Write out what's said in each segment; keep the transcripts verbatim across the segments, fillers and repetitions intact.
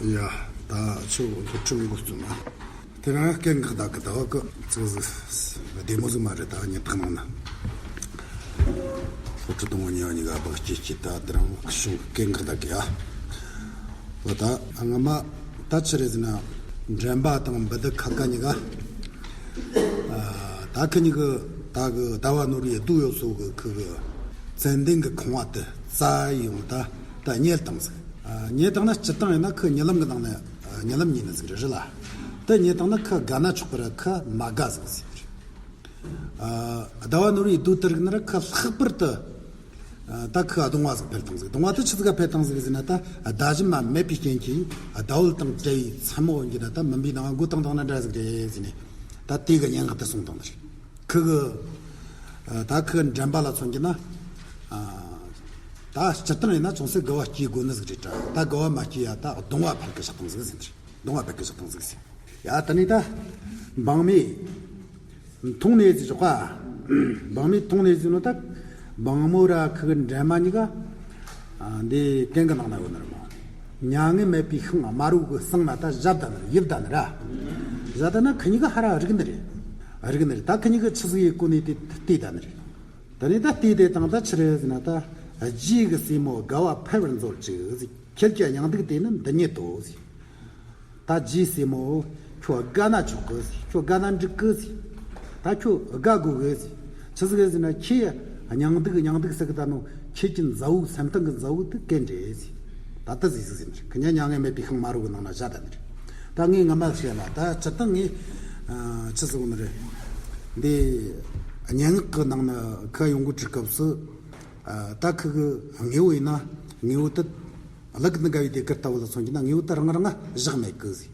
ཡ། ད་ཁྱོད་སློབ་ཁྲིད་མི་དགོས་བརྩོན་ན། དེ་རིང་སྐད་འགག་ད་གི་ད་བ་གི་ཙི་ཙི་བདེ་མོ་ཟིག་མ་རེད། ད་ཉི་ཐག་ནང་ན་སློབ་ཁྲིད་དང་པོ་གཉིས་པ་གཉིས་ཀ་བག་སྐྱེས་སྐྱེས། ད་དེ་རིང་ཁྱོད་སྐད་འགག་ད་གི་ཡ། ལ་ད་ང་མ་ད་ཆི་རེད་ཟེར་ན། འགྲན་པ་དང་འབུ་དུ་ཁ་ཁ་གཉིས་ཀ། ཨ། ད་ཁི་གཉིས་ཀི་ད་གི་ཟླ་བ་ནོར་བུའི་སྡུག་ཡོད་སོ་གི་ཁི་གི་ཙན་དན་གི་ཁང་བ་དེ་རྩ་ཡོང་ད་ད་རྙེད་བཏང་ཟིག་ཨ། རྙེད་བཏང་ན་སྤྱིར་བཏང་ཡིན་ན་ཁི་རྨི་ལམ་གི་ནང་ན། ཨ། རྨི་ལམ་ཉིད་ནི་ཟིག་རེད་རེད་ལ། དེ་རྙེད་བཏང་ན་ཁི་དགའ་ན་ཆོག་གི་ར་ཁི་མ་དགའ་ཟིག་ཟེར། ཨ། ཟླ་བ་ནོར་བུའི་སྡུག་དེ་རིག་ན་ར་ཁི་ལྷག་པར་དུ། ཨ། ད་ཁི་གདུང་བ་ཟིག་འཕེལ་བཏང་ཟིག་གདུང་བ་དེ་ཆི་ཟིག་ག་འཕེལ་བཏང་ཟིག་ཟེར་ན། ད་ཟླ་ཞིམ་མ་མེད་པའི་རྐྱེན་གྱིས་ཟླ་འོད་དང་བྲལ་བའི་མཚན་མོ་ཡིན་གྱི་ན། ད་མུན་པའི་ནང་འགོ་བཏང་བཏང་ན་འདྲ་ཟིག་རེད་ཟེར་ནས། ད་དེ་གི་སྙན་ངག་དེ་གསུངས་བཏང་ནི་རེད། ཁི་གི། ཨ། ད་ཁི་འགྲན་པ་ལ་མཚོན་གྱི་ན། ཨ། ད་སྤྱིར་བཏང་ཡིན་ན་ཅུང་ཟད་དགའ་བ་སྐྱེ་དགོས་ནི་ཟིག་རེད་དྲ། ད་དགའ་བ་མ་སྐྱེ་ཡ་ད་གདུང་བ་འཕེལ་གི་བཞག་བཏང་ཟིག་ཟེར་ནི་རེད། གདུང་བ་འཕེལ་གི་བཞག་བཏང་ཟིག་ཟེར། ཡ། ད་ནི་ད་འབངས་མི། མཐོང་ནས་ཟིག་ཞོག་ག་འབངས་མི་མཐོང་ནས་ཟིག་ནོ་ད། འབངས་མོ་ར་ཁི་གི་འགྲན་པ་གཉིས་ཀ། ཨ། འདི་སྐད་འགག་ནང་ན་ཡོད་ནི་རེད་མོ། མྱ་ངན་མེད་པའི་ཤིང་དམར་བོ་གི་གསེང་ན་ད་བཞག་ད་ནི་རེད། ཡིབ་ད་ནི་ར། བཞག་ད་ན་ཁི་གཉིས་ཀ་ཧ་ར་རིག་ནི་རེད། རིག་ནི་རེད། ད་ཁི་གཉིས་ཀ་ཆི་ཟིག་ཡེ་གོ་ནི་དེ་བལྟས་ད་ནི་རེད། ད་ནི་ད་བལྟས་དེ་དང་ད་ཆི་རེད་ཟེར་ན། ད་རྗེས་ཀྱི་སྲས་མོ་དགའ་བ་འཕེལ་བར་མཛོད་ཅིག་ཟེར། ཁྱེད་ཀྱི་སྙིང་སྡུག་དེ་ནི་འདི་ཉིད་དོ་ཟེར། ད་རྗེས་སྲས་མོ། ཁྱོད་དགའ་ན་ཆོག་གི་ཟེར། ཁྱོད་དགའ་ན་འགྲིག་གི་ཟེར། ད་ཁྱོད་དགའ་དགོས་གི་ཟེར། ཆི་ཟིག་ཟེར་ན། ཁྱེད་སྙིང་སྡུག་སྙིང་སྡུག་ཟེར་གི་ད་ནོ། ཁྱེད་ཀྱི་མཛའ་བོ་སེམས་གཏིང་གི་མཛའ་བོ་དེ་གན་རེད་ཟེར། ད་ད་ཟིག་ཟིག་ཟེར་ནི་རེད། ཁི་གཉིས་མྱ་ངན་མེད་པའི་ཤིང་དམར་བོ་གི་ནང་ན་བཞག་ད་ནི་རེད། ད་ངས་ངོ་མ་བཤད་ལ། ད་སྤྱིར་བཏང་ངས། ཨ། ཆི་ཟིག་ནི་རེད། འདི་སྙན་ངག་གི་ནང་ན་ཁི་ཡོང་གི་དུས་སྐབས་སུ། ཨ། ད་ཁི་གི་དངོས་པོ་ཡིན་ན་དངོས་པོ་དེ། གླུ་གི་ནི་དགའ་བའི་ཟློས་གར་ལྟ་བུ་ལ་མཚོན་གྱི་ན་དངོས་པོ་དེ་རང་རང་ང་བཞག་མེད་གི་ཟེར།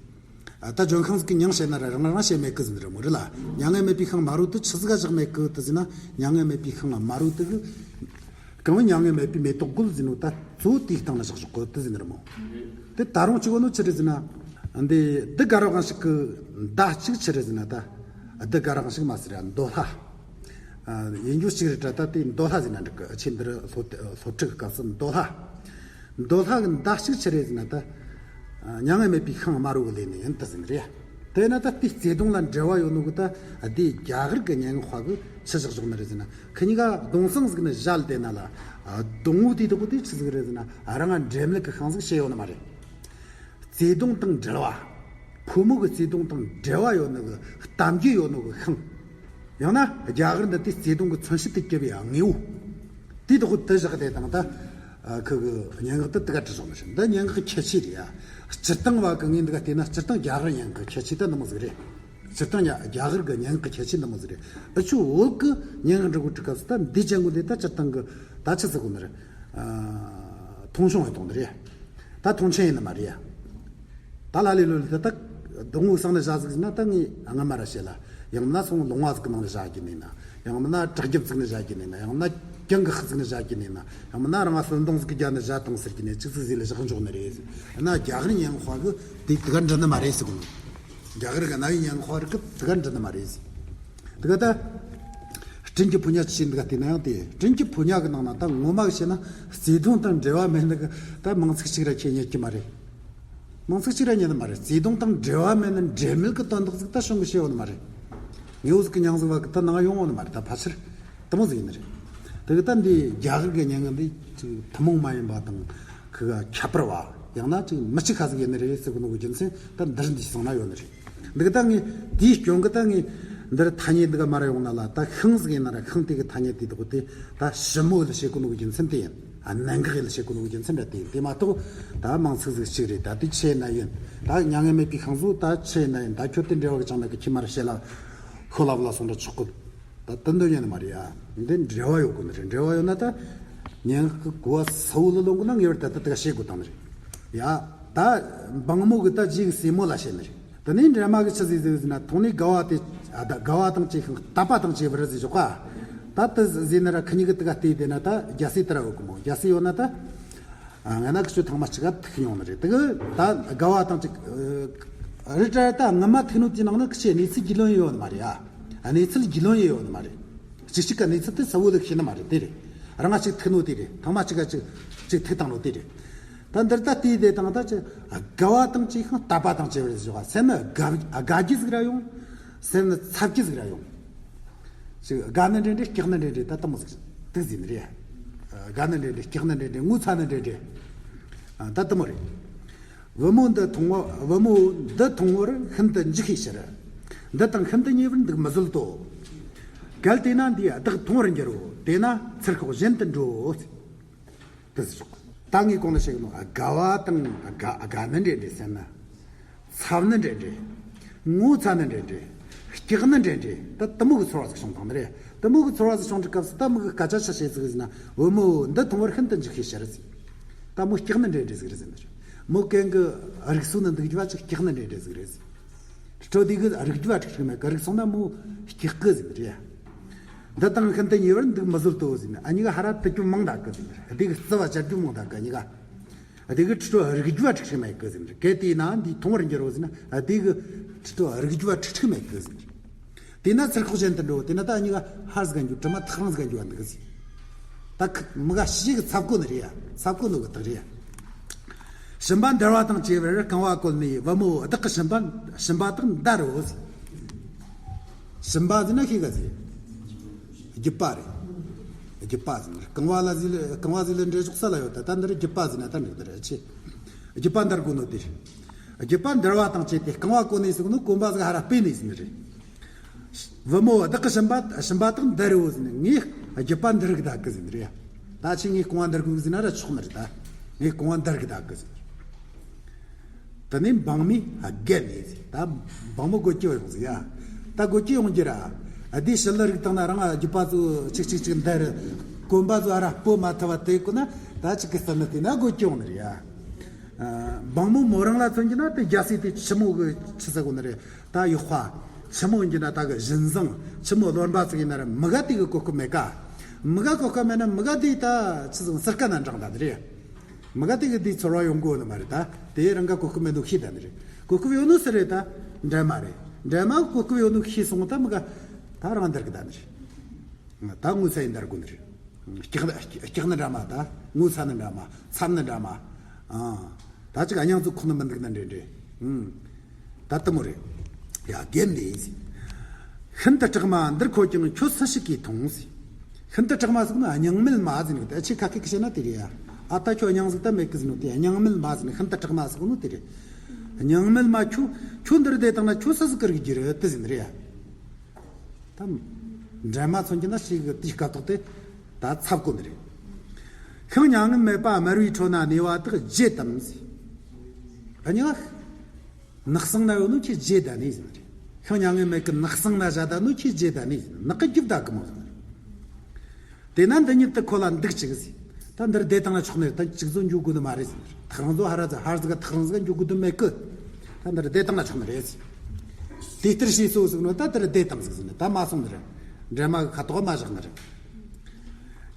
ཨ། ད་ལྗོན་ཤིང་ཟིག་གི་མྱིང་བཤད་ན་ར་རང་རང་བཤད་མེད་གི་ཟེར་ནི་རེད་མོ། རེད་ལ། མྱ་ངན་མེད་པའི་ཤིང་དམར་བོ་དེ་ཆི་ཟིག་ག་བཞག་མེད་གི་དེ་ཟེར་ན། མྱ་ངན་མེད་པའི་ཤིང་དམར་བོ་དེ་གི། གང་བོ་མྱ་ངན་མེད་པའི་མེ་ཏོག་གུལ་ཟེར་ནོ་ད་གཙོ་བོ་དེའི་སྟེང་ན་བཞག་བཞག་གི་དེ་ཟེར་ནི་རེད་མོ། དེ་ད་རུང་གཅིག་བོ་ནོ་ཆི་རེད་ཟེར་ན། འདི་དེ་ག་རོ་གང་ཞིག་གི་མདའ་གཅིག་ཆི་རེད་ཟེར་ན། ད་དེ་ག་རོ་གང་ཞིག་མ་ཟེར་ར། འདོད་ལྷ། ཨ། ཡིན་རྒྱུ་གཅིག་རེད་དྲ། ད་དེ་འདོད་ལྷ་ཟེར་ན་འགྲིག་གི། ཆེ་འདིར་སློབ་སློབ་ཕྲུག་གི་སྐབས་སུ་འདོད་ལྷ། འདོད་ལྷ་གི་མདའ་གཅིག་ཆི་རེད་ཟེར་ན། ད་མྱ་ངན་མེད་པའི་ཤིང་དམར་བོ་གི་ལས་ནི་ཡིན་ད་ཟེར་ནི་རེད། དེ་ན་ད་དེའི་བརྩེ་དུང་ལ་འབྲེལ་བ་ཡོད་ནོ་གི་ད་དེའི་རྒྱ་གར་གི་སྙན་ངག་པ་གི་ཆི་བཞག་བཞག་ནི་རེད་ཟེར་ན། ཁི་གཉིས་ཀ་གདུང་སེམས་ཟིག་ནི་བཞག་དེ་ན་ལ། གདུང་བོ་དེའི་ཐོག་གི་དེ་ཆི་ཟིག་རེད་ཟེར་ན། རང་ང་འབྲེལ་མེད་གི་ཤིང་ཟིག་བཤད་ཡོད་ནི་མ་རེད། བརྩེ་དུང་དང་འབྲེལ་བ། ཕོ་མོ་གི་བརྩེ་དུང་དང་འབྲེལ་བ་ཡོད་ནི་གི་གཏམ་རྒྱུད་ཡོད་ནོ་གི་ཤིང་། ཡང་ན་རྒྱ་གར་འདི་དེ་བརྩེ་དུང་གི་མཚོན་བྱེད་དུ་གྱུར་པའི་དངོས་པོ། དེའི་ཐོག་གི་དེ་བཞག་དེ་དང་ད། ཨ། ཁི་གི་སྙན་ངག་དེ་དེ་ག་བྲིས་སོང་ནི་ཞིག་འདི་སྙན་ངག་གི་ཁྱད་ཆོས་རེད་ཡ། སྤྱིར་བཏང་བ་གི་ངས་འདི་ག་བལྟས་ན་སྤྱིར་བཏང་རྒྱ་གར་སྙན་ངག་གི་ཁྱད་ཆོས་དེ་འདི་མོ་ཟིག་རེད། སྤྱིར་བཏང་ཡ་རྒྱ་གར་གི་སྙན་ངག་གི་ཁྱད་ཆོས་འདི་མོ་ཟིག་རེད། ཨ། ཆུ་བོད་གི་སྙན་ངག་འབྲི་གོ་དུས་སྐབས་སུ་ད་འདི་ཅན་གོ་འདི་ད་སྤྱིར་བཏང་གི་ད་ཆི་ཟེར་གོ་ནི་རེད། ཨ། མཐོང་ཆུང་བའི་དོན་འདི་རེད། ད་མཐོང་ཆེན་ཡིན་ནི་མ་རེད་ཡ། ད་ལ་ལས་ལོ་ལས་ད་ད་སྡོང་བོའི་གསེང་ནས་བཞག་ཟིག་ཟེར་ན། ད་ངས་སྔ་མ་ར་བཤད་ལ། ཡང་མིན་ན་སོང་ལུང་བ་ཟིག་གི་ནང་ནས་བཞག་གི་ནས་ན། ཡང་མིན་ན་བྲག་རྒྱབ་ཟིག་ནས་བཞག་གི་ནས་ན། ཡང་མིན་ན་གྱང་གི་ཤུལ་ཟིག་ནས་བཞག་གི་ནས་ན། ཡང་མིན་ན་རང་ང་སོན་སྡོང་ཟིག་གི་རྒྱབ་ནས་བཞག་བཏང་ཟེར་གི་ནས་ཅིག་ཟིག་ཟིག་ལ་བཞག་འཇོག་ནི་རེད་ཟེར། ཡང་ན་རྒྱ་གར་སྙན་ངག་པ་གི་དེ་དེ་ག་འབྲི་ནི་མ་རེད་ཟེར་གོ་ནོ། རྒྱ་གར་གི་གནའ་བོའི་སྙན་ངག་པ་རིགས་གི་དེ་ག་འབྲི་ནི་མ་རེད་ཟེར། དེ་ག་ད། སྤྲིན་གྱི་ཕོ་ཉ་ཅི་ཞིག་འདི་ག་བལྟས་ན་ཡང་དེ་སྤྲིན་གྱི་ཕོ་ཉ་གི་ནང་ན་ད་ངོ་མ་བཤད་ན་བརྩེ་དུང་དང་འབྲེལ་བ་མེད་ནི་གི་ད་མིང་ཚིག་གཅིག་ར་ཁྱེད་རྙེད་ཀྱི་མ་རེད། མིང་ཚིག་གཅིག་ར་རྙེད་ནི་མ་རེད། བརྩེ་དུང་དང་འབྲེལ་བ་མེད་ནི་འབྲེལ་མེད་ཀྱི་དོན་དག་ཟིག་ད་བྱུང་གི་བཤད་ཡོད་ནི་མ་རེད། ངེའུ་ཟིག་གི་མྱིང་ཟིག་བ་གི་ད་ནང་ཡོང་ཡོད་ནི་མ་རེད། ད་ཕལ་ཆེར་དེ་མོ་ཟིག་ཡིན་ནི་རེད། དེ་གི་ད་འདི་རྒྱ་གར་གི་སྙན་ངག་འདི་ཅིག་ཐུན་མོང་མ་ཡིན་པ་དང་ཁི་ག་ཁྱད་པར་བ་ཡང་ན་ཅིག་མི་གཅིག་ཁ་ཟིག་ཡིན་ནི་རེད་ཟེར་གི་ནོ་གི་རྒྱུ་མཚན་ད་འདིར་འདི་སོང་ན་ཡོད་ནི་རེད། འདི་གི་ད་ངས་དེའི་སྐྱོན་གི་ད་ངས་འདིར་ཐ་སྙད་འདི་ག་མར་ཡོང་ན་ལ། ད་ཤིང་ཟིག་ཡིན་ན་ར་ཤིང་དེ་གི་ཐ་སྙད་དེ་དག་དེ་ད་ཞིབ་མོ་ལ་བཤད་གོ་ནོ་གི་རྒྱུ་མཚན་དེ་ཡིན། ཨ། གནད་འགག་ཡིན་ལ་བཤད་གོ་ནོ་གི་རྒྱུ་མཚན་འདྲ་དེ་ཡིན། དེ་མ་གཏོགས་ད་མིང་ཚིག་ཟིག་གཅིག་རེད། ད་དེ་ཆི་ཡིན་ན་ཡིན། ད་མྱ་ངན་མེད་པའི་ཤིང་བཟོ་ད་ཆི་ཡིན་ན་ཡིན། ད་ཁྱོད་དེ་འབྲེལ་བ་གི་ཅང་མེད་གི། ཁྱི་མར་བཤད་ལ་ཁོ་ལབ་ལ་སོང་འདྲ་ཆོག་གི། ད་དེ་འདོད་ཉན་ནི་མ་རེད་ཡ། འདི་འབྲེལ་བ་ཡོད་དགོས་ནི་རེད། འབྲེལ་བ་ཡོད་ན་ད་སྙན་ངག་གི་གོ་བ་ས་བོ་ལ་ལོན་དགོས་ན་ངེས་པར་ད་ད་དེ་ག་བཤད་དགོས་དང་ནི་རེད་ཡ། ད་འབངས་མོ་གི་ད་རྗེས་ཀྱི་སྲས་མོ་ལ་བཤད་ནི་རེད། དེ་ནས་འདྲེ་མ་གི་ཆི་ཟིག་ཟིག་ཟེར་ན། ཐོང་ནས་དགའ་བ་དེ། ཨ། ད་དགའ་བ་དང་བཅས་ཤིང་དད་པ་དང་བཅས་པར་ཟེར་ཆོག་ག་ད་དེ་ཟེར་ན་ར་ཁི་གཉིས་ཀྱི་དེ་ག་བལྟས་དེ་ན་ད་རྒྱལ་སྲས་དེ་ར་ཡོད་གི་མོ། རྒྱལ་སྲས་ཡོད་ན་ད། ཨ། ང་ན་ཁི་ཆོ་ཐང་མ་གཅིག་ག་ཐུག་ཡོང་ནི་རེད། དེ་གི་ད་དགའ་བ་དང་གཅིག་ཨ། རི་ཏྲ་ད་ངི་མ་ཐུག་ནོ་དེའི་ནང་ན་ཁི་ཆོའི་གནས་ཚུལ་རྒྱུས་ལོན་ཡོད་ནི་མ་རེད་ཡ། གནས་ཚུལ་རྒྱུས་ལོན་ཡོད་ནི་མ་རེད། གཅིག་གཅིག་གི་གནས་ཚུལ་དེ་ས་བོ་ལ་ཤེས་ནི་མ་རེད། དེ་རེད། རང་ང་གཅིག་ཐུག་ནོ་དེ་རེད། ཐང་མ་གཅིག་ག་གཅིག་གཅིག་ཐུག་བཏང་ནོ་དེ་རེད། ད་འདིར་ད་ལྟོས་དེ་དང་ད་ཅི་དགའ་བ་དང་བཅས་ཤིང་བལྟ་བ་དང་བཅས་པར་ཞོག་སེམས་ནི་དགའ་དགའ་རྒྱུ་ཟིག་ར་ཡོང་། སེམས་ནི་འཚབ་རྒྱུ་ཟིག་ར་ཡོང་། ཅིག་དགའ་ནི་འདྲེ་འདྲེ། སྐྲག་ནི་འདྲེ་འདྲེ། ད་དེ་མོ་ཟིག་དེ་ཟིན་རེད། དགའ་ནི་འདྲེ་འདྲེ། སྐྲག་ནི་འདྲེ་འདྲེ། ངོ་ཚ་ནི་འདྲེ་འདྲེ། ད་དེ་མོ་རེད། བུ་མོ་འདི་མཐོང་བ། བུ་མོ་འདི་མཐོང་བར་ཤིན་ཏུ་འཇིགས་ཤས་ཕྱིར། འདི་དང་ཤིན་ཏུ་ཉེ་བར་འདུག་མི་བཟོད་དོ། གལ་ཏེ་ན་འདིས་བདག་མཐོང་བར་འགྱུར་རོ། དེས་ན་ཚུར་ཤོག་གཞན་དུ་འགྲོ། དེ་ཟེར་ཞོག་ད་ངས་གོང་ལ་བཤད་གི་ནོ། དགའ་བ་དང་དགའ་དགའ་ནི་འདྲེ་འདྲེ། སེམས་ནི་འཚབ་ནི་འདྲེ་འདྲེ། ངོ་ཚ་ནི་འདྲེ་འདྲེ། སྐྲག་ནི་འདྲེ་འདྲེ། ད་དེ་མོ་གི་ཚོར་བ་ཟིག་བྱུང་བཏང་ནི་རེད། དེ་མོ་གི་ཚོར་བ་ཟིག་བྱུང་དུས་སྐབས་སུ་ད་མོ་གིས་སྐད་ཆ་ཆི་བཤད་ཟིག་ཟེར་ན། བུ་མོ་འདི་མཐོང་བར་ཤིན་ཏུ་འཇིགས་ཤས་ཕྱིར་ཟེར། ད་མོ་སྐྲག་ནི་འདྲེ་འདྲེ་ཟིག་རེད་ཟེར་ནི་རེད། མོ་གན་གི་རིགས་སུ་ནི་འདུག་རྒྱུ་བ་ཅིག་སྐྲག་ནི་འདྲེ་འདྲེ་ཟིག་རེད་ཟེར། ཁྲི་ཁྲོ་དེ་གི་རིག་རྒྱུ་བ་ཁྲིག་ཁྲིག་མེད་གི། རིག་སོང་ན་མོ་སྐྲག་གི་ཟེར་ནི་རེད། འདི་དང་ཤིན་ཏུ་ཉེ་བར་འདུག་མི་བཟོད་དོ་ཟེར་ནི། ཨ་གཉིས་ཀ་ཧར་ར་དུ་རྒྱུ་མང་ད་གི་ཟེར་ནི་རེད། དེ་གི་རྩུབ་བ་བྱ་རྒྱུ་མང་ད་གི། ཨ་གཉིས་ཀ་ཨ་དེ་གི་ཁྲི་ཁྲོ་རིག་རྒྱུ་བ་ཁྲིག་ཁྲིག་མེད་གི་ཟེར་ནི་རེད། གལ་ཏེ་ན་འདིས་མཐོང་བར་འགྱུར་རོ་ཟེར་ན། ཨ་དེ་གི་ཁྲི་ཁྲོ་རིག་རྒྱུ་བ་ཁྲིག་ཁྲིག་མེད་གི་ཟེར་ནི་རེད། དེས་ན་ཚུར་ཤོག་གཞན་དུ་འགྲོ། དེས་ན་ད་ཨ་གཉིས་ཀ་ཧར་ཟིག་ག་འགྱོ། གྲིབ་མ་ཐག་རིང་ཟིག་ག་འགྱོ་བ་འདུག་ཟེར། ད་ཁི་མོ་ག་ཞེ་གི་འཚབ་གོ་ནི་རེད་ཡ། འཚབ་གོ་ནོ་གི་རྟགས་རེད་ཡ། ཞུམ་པ་འདར་བ་དང་བཅས་པར་རྐང་བ་བཀོད་ནས། བུ་མོ་བདག་གི་ཞུམ་པ་ཞུམ་པ་དག་འདར་རོ་ཟེར། ཞུམ་པ་ཟེར་ན་ཤེས་ག་ཟེར། རྒྱུད་པ་རེད། རྒྱུད་པ་ཟེར་ན་རྐང་བ་ལ་ཟེར་ལ། རྐང་བ་ཟེར་ལ་འདྲེ་ཞོག་ས་ལ་ཡོད། ད་ད་འདིར་རྒྱུད་པ་ཟེར་ན་ད་འགྲིག་འདི་རེད་ཆེ། རྒྱུད་པ་འདར་གོ་ནོ་དེ་རེད། རྒྱུད་པ་འདར་བ་དང་བཅས་ཏེ་རྐང་བ་བཀོད་ནས་ཟེར་གོ་ནོ། གོན་པ་ཟིག་ཧར་ར་སྤོས་ནས་ཟེར་ནི་རེད། བུ་མོ་བདག་གི་ཞུམ་པ་ཞུམ་པ་དག་འདར་རོ་ཟེར་ནས། ངས་རྒྱུད་པ་འདར་གི་ད་གི་ཟེར་ནི་རེད། ད་ཁྱེད་ངའི་རྐང་བ་འདར་གི་ཟེར་ན་ར་ཆོག་ནི་རེད། ད་ངས་རྐང་བ་འདར་གི་ད་གི་ཟེར་ནི་རེད། དེ་ནས་འབངས་མོས་བརྒལ་ནས་ཟེར། ད་འབངས་མོ་སྒོ་སྐྱེ་བ་ཡོང་ཟེར་ཡ། ད་སྒོ་སྐྱེ་ཡོང་རྒྱུ་ར། ཨ་དེ་ཞི་ལི་རིག་བཏང་ན་རང་རྒྱུད་པ་ཚོ་ཆིག་ཆིག་ཆིག་འདར། གོན་པ་ཚོ་ཨ་ར་སྤོ་མ་ཐུབ་པ་དེ་གོ་ན། ད་ཅིག་གི་ས་ནི་དེ་ན་སྒོ་སྐྱེ་ཡོང་ནི་རེད་ཡ། འབངས་མོ་མོ་རང་ལ་མཚོན་རྒྱུ་ན་དེ་རྒྱལ་སྲས་དེ་ཆི་མོ་གི་ཆི་ཟེར་གོ་ནི་རེད། ད་ཡག་པ། ཆི་མོ་ཡིན་རྒྱུ་ན་ད་གི་བཞིན་བཟང་། ཆི་མོ་རློན་པ་ཟིག་ཡིན་ན་ར་མི་ག་དེ་གི་གོ་སྐབས་མེད་ཀ། མི་ག་གོ་སྐབས་མེད་ན་མི་ག་དེ་ད་ཆི་ཟིག་ཟུར་ཀ་ན་འདྲེན་ད་ནི་རེད། མི་ག་དེ་གི་དེ་ཚོར་བ་ཡོང་གོ་ནི་མ་རེད། ད་དེ་རང་ག་གོ་སྐབས་མེད་ནོ་ཤེས་ད་ནི་རེད། གོ་སྐབས་ཡོད་ནོ་སུ་རེད། ད་འདྲེན་མ་རེད། འདྲེན་མ་གོ་སྐབས་ཡོད་ནོ་ཤེས་སོང་། ད་མི་ག་ད་རང་འདར་གི་ད་ནི་རེད། ད་ངོ་ཚ་ཡིན་འདར་དགོས་ནི་རེད། སྐྲག་ནི་སྐྲག་ནི་འདྲ་མ། ད་ངོ་ཚ་ནི་འདྲ་མ། འཚབ་ནི་འདྲ་མ། ཨ། ད་ཅིག་སྙིང་ཚུགས་ཁོག་ནི་མི་འདུག་ན་འདྲེ་འདྲེ། ཨང་། ད་དེ་མོ་རེད། ཡ་རྒན་ནས་ཟེར། ཤིན་ཏུ་སྐྲག་མ་འདིར་འཁོད་ཀྱང་ཁྱོད་སུ་ཞིག་གིས་མཐོང་ཟེར། ཤིན་ཏུ་སྐྲག་མ་ཟེར་ནི་སྙིང་མེད་མ་ཟེར་ནི། ད་ཁྱེད་ཁ་སྐད་ཀྱི་བཤད་ན་དེ་རེད་ཡ། ཨ་ད་ཁྱོད་སྙིང་ཟིག་ད་མེད་གི་ཟེར་ནོ་དེ། སྙིང་མེད་མ་ཟེར་ནི། ཤིན་ཏུ་སྐྲག་མ་ཟེར་ནོ་དེ་རེད། སྙིང་མེད་མ་ཁྱོད་ཁྱོད་འདིར་བསྡད་བཏང་ན་ཁྱོད་སུ་ཟིག་གི་རིག་རྒྱུ་རེད་དེ་ཟེར་ནི་རེད་ཡ། ད་འདྲེན་མ་མཚོན་གྱི་ན་ཞིག་དེའི་སྐབས་ཐོག་དེ་ད་འཚབ་གོ་ནི་རེད། ཤིང་མྱ་ངན་མེད་པ་དམར་བའི་ཁྲོད་ན་གནས་པ་དག་བརྗེད་དམ་ཟེར། ཨ་ནི་ནགས་གསེང་ན་ཡོད་ནོ་ཁྱེད་བརྗེད་ད་ནི་ཟེར་ནི་རེད། ཤིང་མྱ་ངན་མེད་ཀྱི་ནགས་གསེང་ན་བཞག་ད་ནོ་ཁྱེད་བརྗེད་ད་ནི་ཟེར་ནི། ནགས་ཀྱི་རྒྱུད་ད་གི་མོ་ཟེར་ནི་རེད། དེས་ན་འདི་ཉིད་དུ་ཁོ་ལ་འདུག་ཅིག་ཟེར། ད་འདིར་བསྡད་བཏང་ན་ཆོག་ནི་རེད། ད་ཅིག་ཟོ་འགྱོ་དགོས་ནི་མ་རེད་ཟེར། ཐག་རིང་ཟོ་ཧར་ར་ཟིག་ཧར་ཟིག་ག་ཐག་རིང་ཟིག་ག་འགྱོ་དགོས་དོན་མེད་གི། ད་འདིར་བསྡད་བཏང་ན་ཆོག་ནི་རེད་ཟེར། དེ་ལྟར་ཞེས་གསོལ་ཟེར་ནོ། ད་འདིར་བསྡད་བཏང་ཟིག་ཟེར་ནི། ད་མ་སོང་ནི་རེད། འདྲེན་མ་གི་ཁ་དོག་མ་བཞག་ནི་རེད།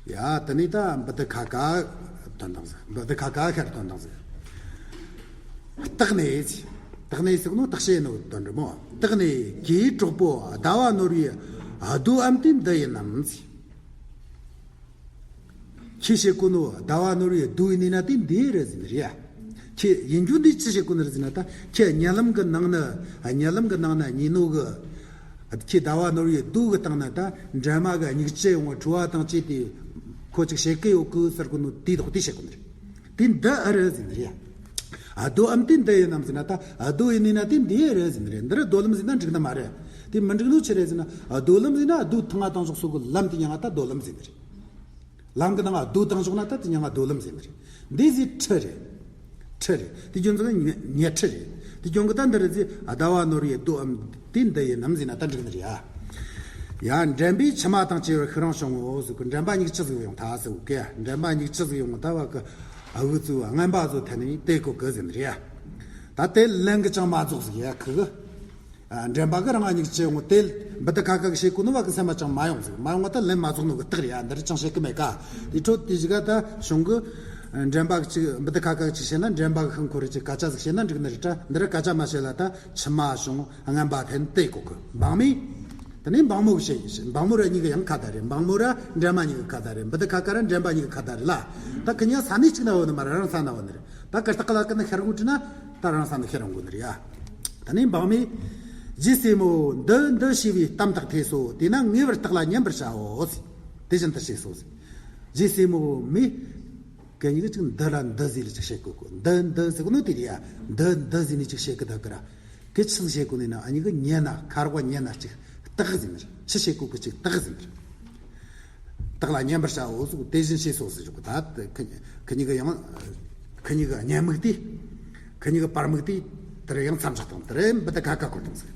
ཡ་དེ་ནས་ད་བུ་དི་ཁ་ཁ་དོན་དང་ཟིག་བུ་དི་ཁ་ཁ་ཁར་དོན་དང་ཟིག་བརྟགས་ནས་ཟེར། བརྟགས་ནས་ཟེར་ནོ་བརྟག་དཔྱད་ནོ་དོན་རེད་མོ། བརྟགས་ནས་ཀྱེའི་གྲོགས་པོ་ཟླ་བ་ནོར་བུའི་རྡོའམ་དེ་འདི་ཡིན་ནམ་ཟེར། ཁྱེད་བཤད་གོ་ནོ་ཟླ་བ་ནོར་བུའི་རྡོ་ཡིན་ན་དེ་འདི་རེད་ཟེར་ནི་རེད་ཡ། ཁྱེད་ཡིན་རྒྱུ་འདི་ཅི་བཤད་གོ་ནི་རེད་ཟེར་ན། ད་ཁྱེད་གཉིད་ལམ་གི་ནང་ན། གཉིད་ལམ་གི་ནང་ན་གཉིད་ནོ་གི། ཁྱེད་ཟླ་བ་ནོར་བུའི་རྡོ་གི་སྟེང་ན་ད་འདྲེན་མ་གི་སྙིང་རྗེ་ཡོང་བ་ཁྲོ་བ་དང་བཅས་ཏེ་ཁོ་ཅིག་བཤད་གི་ཡོད་གི་ཟེར་གོ་ནོ་དེའི་ཐོག་དེ་བཤད་གོ་ནི་རེད། དེ་འདི་ཨེ་རེད་ཟེར་ནི་རེད་ཡ། རྡོའམ་དེ་འདི་ཡིན་ནམ་ཟེར་ན། ད་རྡོ་ཡིན་ན་དེ་འདི་ཨེ་རེད་ཟེར་ནི་རེད། འདི་ར་རྡོ་ལམ་ཟེར་ན་འགྲིག་ནི་མ་རེད། དེ་མི་འགྲིག་ནོ་ཅི་རེད་ཟེར་ན། རྡོ་ལམ་ཟེར་ན་རྡོ་ཐང་ང་དང་ཕྱོགས་སོ་གི་ལམ་དེ་མྱིང་ང་ད་རྡོ་ལམ་ཟེར་ནི་རེད། ལམ་གི་ནང་ང་རྡོ་བཏང་བཞག་ན་ད་དེ་མྱིང་ང་རྡོ་ལམ་ཟེར་ནི་རེད། འདི་ཟེར་ཁྲི་རེད། ཁྲི་རེད། དེ་རྒྱུ་མཚན་ཉེ་ཉེ་ཁྲི་རེད། དེ་རྒྱུ་མཚན་གི་ད་འདི་རེད་ཟེར། ཟླ་བ་ནོར་བུའི་རྡོའམ་དེ་འདི་ཡིན་ནམ་ཟེར་ན་ད་འགྲིག་ནི་རེད་ཡ། ཡ་འདྲེན་པས་མཆི་མ་དང་བཅས་པར་ཤུགས་རིང་བྱུང་ངོ་ཟེར་གི། འདྲེན་པ་གཉིས་ཅི་ཟིག་ཡོང་ཐལ་ཟེར་གི། འདྲེན་པ་གཉིས་ཅི་ཟིག་ཡོང་ད་བ་གི། ཨ་འུ་ཚོ་རྔན་པ་ཚོ་ཐད་ནས་དེ་གོ་གི་ཟེར་ནི་རེད་ཡ། ད་དེ་ལན་གི་ཅང་མ་རྫོགས་ཟིག་ཡ་ཁི་གི། ཨ་འདྲེན་པ་གི་རང་ང་གཉིས་ཅི་ཡོང་དེ་བུ་དི་ཁ་ཁ་གི་བཤད་གོ་ནོ་བ་གི་སེམས་མ་ཅང་མ་ཡོང་ཟིག་མ་ཡོང་བ་ད་ལན་མ་རྫོགས་ནོ་གི་རྟགས་རེད་ཡ། འདི་ར་ཅང་བཤད་གི་མེད་ཀ། དེ་འཕྲོ་དེ་ཞིག་ག་ད་བྱུང་གི། འདྲེན་པ་གི་ཅིག་བུ་དི་ཁ་ཁ་གི་ཅིག་བཤད་ན། འདྲེན་པ་གི་ཤིང་ཁོ་རེ་ཅིག་སྐད་ཆ་ཟིག་བཤད་ན་འགྲིག་ནི་རེད། ད་འདི་ར་སྐད་ཆ་མ་བཤད་ལ་ད་མཆི་མ་བྱུང་། རྔན་པ་ཐད་ནས་དེ་གོ་གི། འབངས་མོས། དེ་ནས་འབངས་མོ་གི་བཤད། འབངས་མོ་ར་གཉིས་ཀ་ཡང་ཁ་བརྡ་རེད། འབངས་མོ་ར་འདྲེན་པ་གཉིས་ཀ་ཁ་བརྡ་རེད། བུ་དི་ཁ་ཁ་ར་འདྲེན་པ་གཉིས་ཀ་ཁ་བརྡ་རེད་ལ། ད་ཁི་གཉིས་ས་གནས་གཅིག་ན་ཡོད་ནི་མ་རེད། རང་ས་ན་ཡོད་ནི་རེད། ད་ཀར་སྟག་ལ་ཀི་ནི་ཤར་གོ་དྲི་ན་ད་རང་ས་ནི་ཤར་འོང་གོ་ནི་རེད་ཡ། ད་ནི་འབངས་མི་རྗེ་སྲས་མོ་འདི་འདི་ཞེས་པའི་གཏམ་དག་ཐོས་སོ། དེས་ན་ངེས་པར་སྟག་ལ་ཉན་པར་བྱའོ། དེ་བཞིན་དུ་བྱས་སོ། རྗེ་སྲས་མོ་མི་གན་གཉིས་ཀྱིས་ཅིག་འདི་ལ་འདི་ཟེར་ལ་ཅིག་བཤད་གོ་གོ། འདི་འདི་ཟེར་གོ་ནོ་དེ་རེད་ཡ། འདི་འདི་ཟེར་ནས་ཅིག་བཤད་གི་ད་ཀི་ར། ཁྱེད་ཆི་ཟིག་བཤད་གོ་ནི་ན། ཨ་ཉི་གི་ཉན་ན་ཁ་རོག་ཉན་ན་ཅིག་སྟག་ཟིན་ནི་རེད། ཆི་བཤད་གོ་གི་ཅིག་སྟག་ཟིན་ནི་རེད། སྟག་ལ་ཉན་པར་བྱའོ་ཟེར་གོ། དེ་བཞིན་བྱས་སོ་ཟེར་གོ། ད་ཁི་ཁི་གཉིས་ཀྱི་ཡང་ཁི་གཉིས་ཀྱི་སྙན་མིག་དེ་ཁི་གཉིས་ཀྱི་བར་མིག་དེ་དེར་ཡང་མཚམས་བཞག་དང་དེར་མི་དེ་ཁ་ཁ་བསྐོར་དང་ཟེར།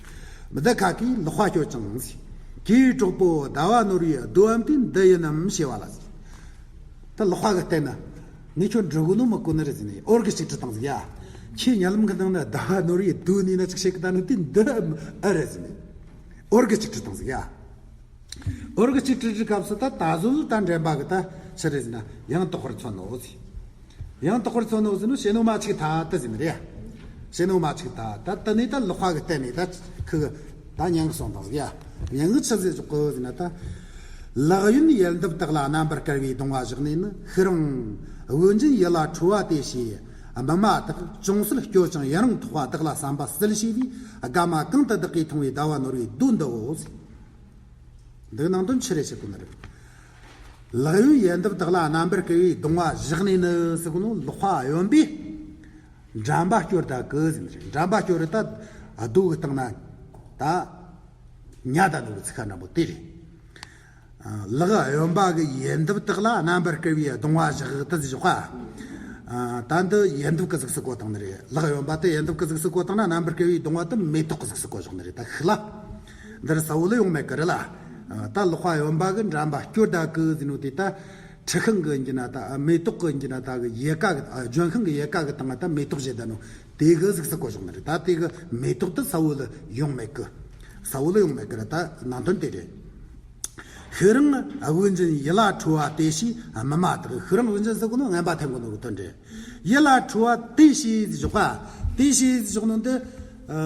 མི་དེ་ཁ་གིས་ལག་པ་སྐྱོར་ཅིང་ཟེར། ཀྱེ་གྲོགས་པོ། ཟླ་བ་ནོར་བུའི་སྡུག་བསྔལ་དེ་འདི་ཡིན་ནམ་ཞེས་པ་ལ་ཟེར། ད་ལག་པ་གིས་བལྟས་ན། ངས་ཁྱོད་འདྲི་གོ་ནོ་མི་གོ་ནི་རེད་ཟེར་ནས་འོར་གི་ཅིག་དྲིས་དང་ཟིག་ཡ། ཁྱེད་རྨི་ལམ་གི་ནང་ན་ཟླ་བ་ནོར་བུའི་སྡུག་བསྔལ་ན་ཅིག་བཤད་གི་ད་ནི་དེ་འདི་ཨེ་རེད་ཟེར་ནས་འོར་གི་ཅིག་དྲིས་དང་ཟིག་ཡ། འོར་གི་ཅིག་དྲིས་དྲིས་སྐབས་སུ་ད་ད་གཟོད་ད་འདྲེན་པ་གི་ད་ཆི་རེད་ཟེར་ན་ཡང་དག་པར་མཚོན་ནོ་ཟེར། ཡང་དག་པར་མཚོན་ནོ་ཟེར་ནོ་བྱེད་ནོ་མ་ཅིག་ད་ད་ཟེར་ནི་རེད་ཡ། བྱེད་ནོ་མ་ཅིག་ད་ད་ད་ནི་ད་ལག་པ་གིས་བལྟས་ནས་ད་ཁི་གི་ད་སྙན་གི་སོང་དང་ཟིག་ཡ། སྙན་གི་ཆི་ཟེར་ཅོག་གི་ཟེར་ན་ད། ལག་གཡོན་ཡལ་འདབ་དག་ལ་རྣམ་པར་དཀར་བའི་གདོང་བ་བཞག་ནས་ནི། ཤི་རང་དབུགས་འབྱིན་ཡིད་ལ་འཕྲོ་བ་སྟེ་ཞེས་སྨིན་མ་དག་ཅུང་ཟད་སྐྱོ་ཅིང་ཡུན་རིང་ཐོགས་པ་བདག་ལ་བསམ་པ་སྲིད་ཞེས་པའི་དགའ་མ་གང་དུ་བདག་གིས་མཐོང་བའི་ཟླ་བ་ནོར་བུའི་སྡུག་འདིའོ་ཟེར། འདི་ནང་དོན་ཆི་རེད་ཟེར་གོ་ནི་རེད། ལག་གཡོན་ཡལ་འདབ་དག་ལ་རྣམ་པར་དཀར་བའི་གདོང་བ་བཞག་ནས་ནི་ཟེར་གོ་ནོ་ལག་པ་གཡོན་པས་འགྲམ་པ་སྐྱོར་ད་གི་ཟེར་ནི་རེད། འགྲམ་པ་སྐྱོར་ད་རྡོ་གི་སྟེང་ན་ད་ཉལ་ད་ནོ་གི་ཚིག་ཁ་འདྲ་པོ་དེ་རེད། ལག་གཡོན་པ་གི་ཡལ་འདབ་དག་ལ་རྣམ་པར་དཀར་བའི་གདོང་བ་བཞག་ད་ཟེར་ཞོག་ག་ད་འདི་ཡལ་འདབ་གི་གཟུགས་སུ་བཀོད་བཏང་ནི་རེད། ལག་གཡོན་པ་དེ་ཡལ་འདབ་གི་གཟུགས་སུ་བཀོད་བཏང་ན་རྣམ་པར་དཀར་བའི་གདོང་བ་དེ་མེ་ཏོག་གི་གཟུགས་སུ་བཀོད་བཞག་ནི་རེད། ད་ཤི་ལ། འདིར་ས་བོ་ལ་ཡོང་མེད་གི་རེད་ལ། ད་ལག་པ་གཡོན་པ་གི་འགྲམ་པ་སྐྱོར་ད་གི་ཟེར་ནོ་དེ་ད། ཁྲི་ཤིང་གི་ཡིན་གྱི་ན་ད་མེ་ཏོག་གི་ཡིན་གྱི་ན་ད་གི་ཡལ་ག་གི་ཨ་ལྗོན་ཤིང་གི་ཡལ་ག་གི་སྟེང་ང་ད་མེ་ཏོག་བཞད་ད་ནོ་དེ་གི་གཟུགས་སུ་བཀོད་བཞག་ནི་རེད། ད་དེ་གི་མེ་ཏོག་དེ་ས་བོ་ལ་ཡོང་མེད་གི། ས་བོ་ལ་ཡོང་མེད་གི་རེད། ད་ནང་དོན་དེ་རེད། ཤི་རང་དབུགས་འབྱིན་ཡིད་ལ་འཕྲོ་བ་སྟེ་ཞེས་སྨིན་མ་དག་ཤི་རང་དབུགས་འབྱིན་ཟེར་གོ་ནོ་རྔན་པ་འཐེན་གོ་ནོ་གི་དོན་རེད། ཡིད་ལ་འཕྲོ་བ་སྟེ་ཞེས་ཟེར་ཞོག་ག་དེ་ཞེས་ཟེར་ཞོག་ནོ་འདི། ཨ།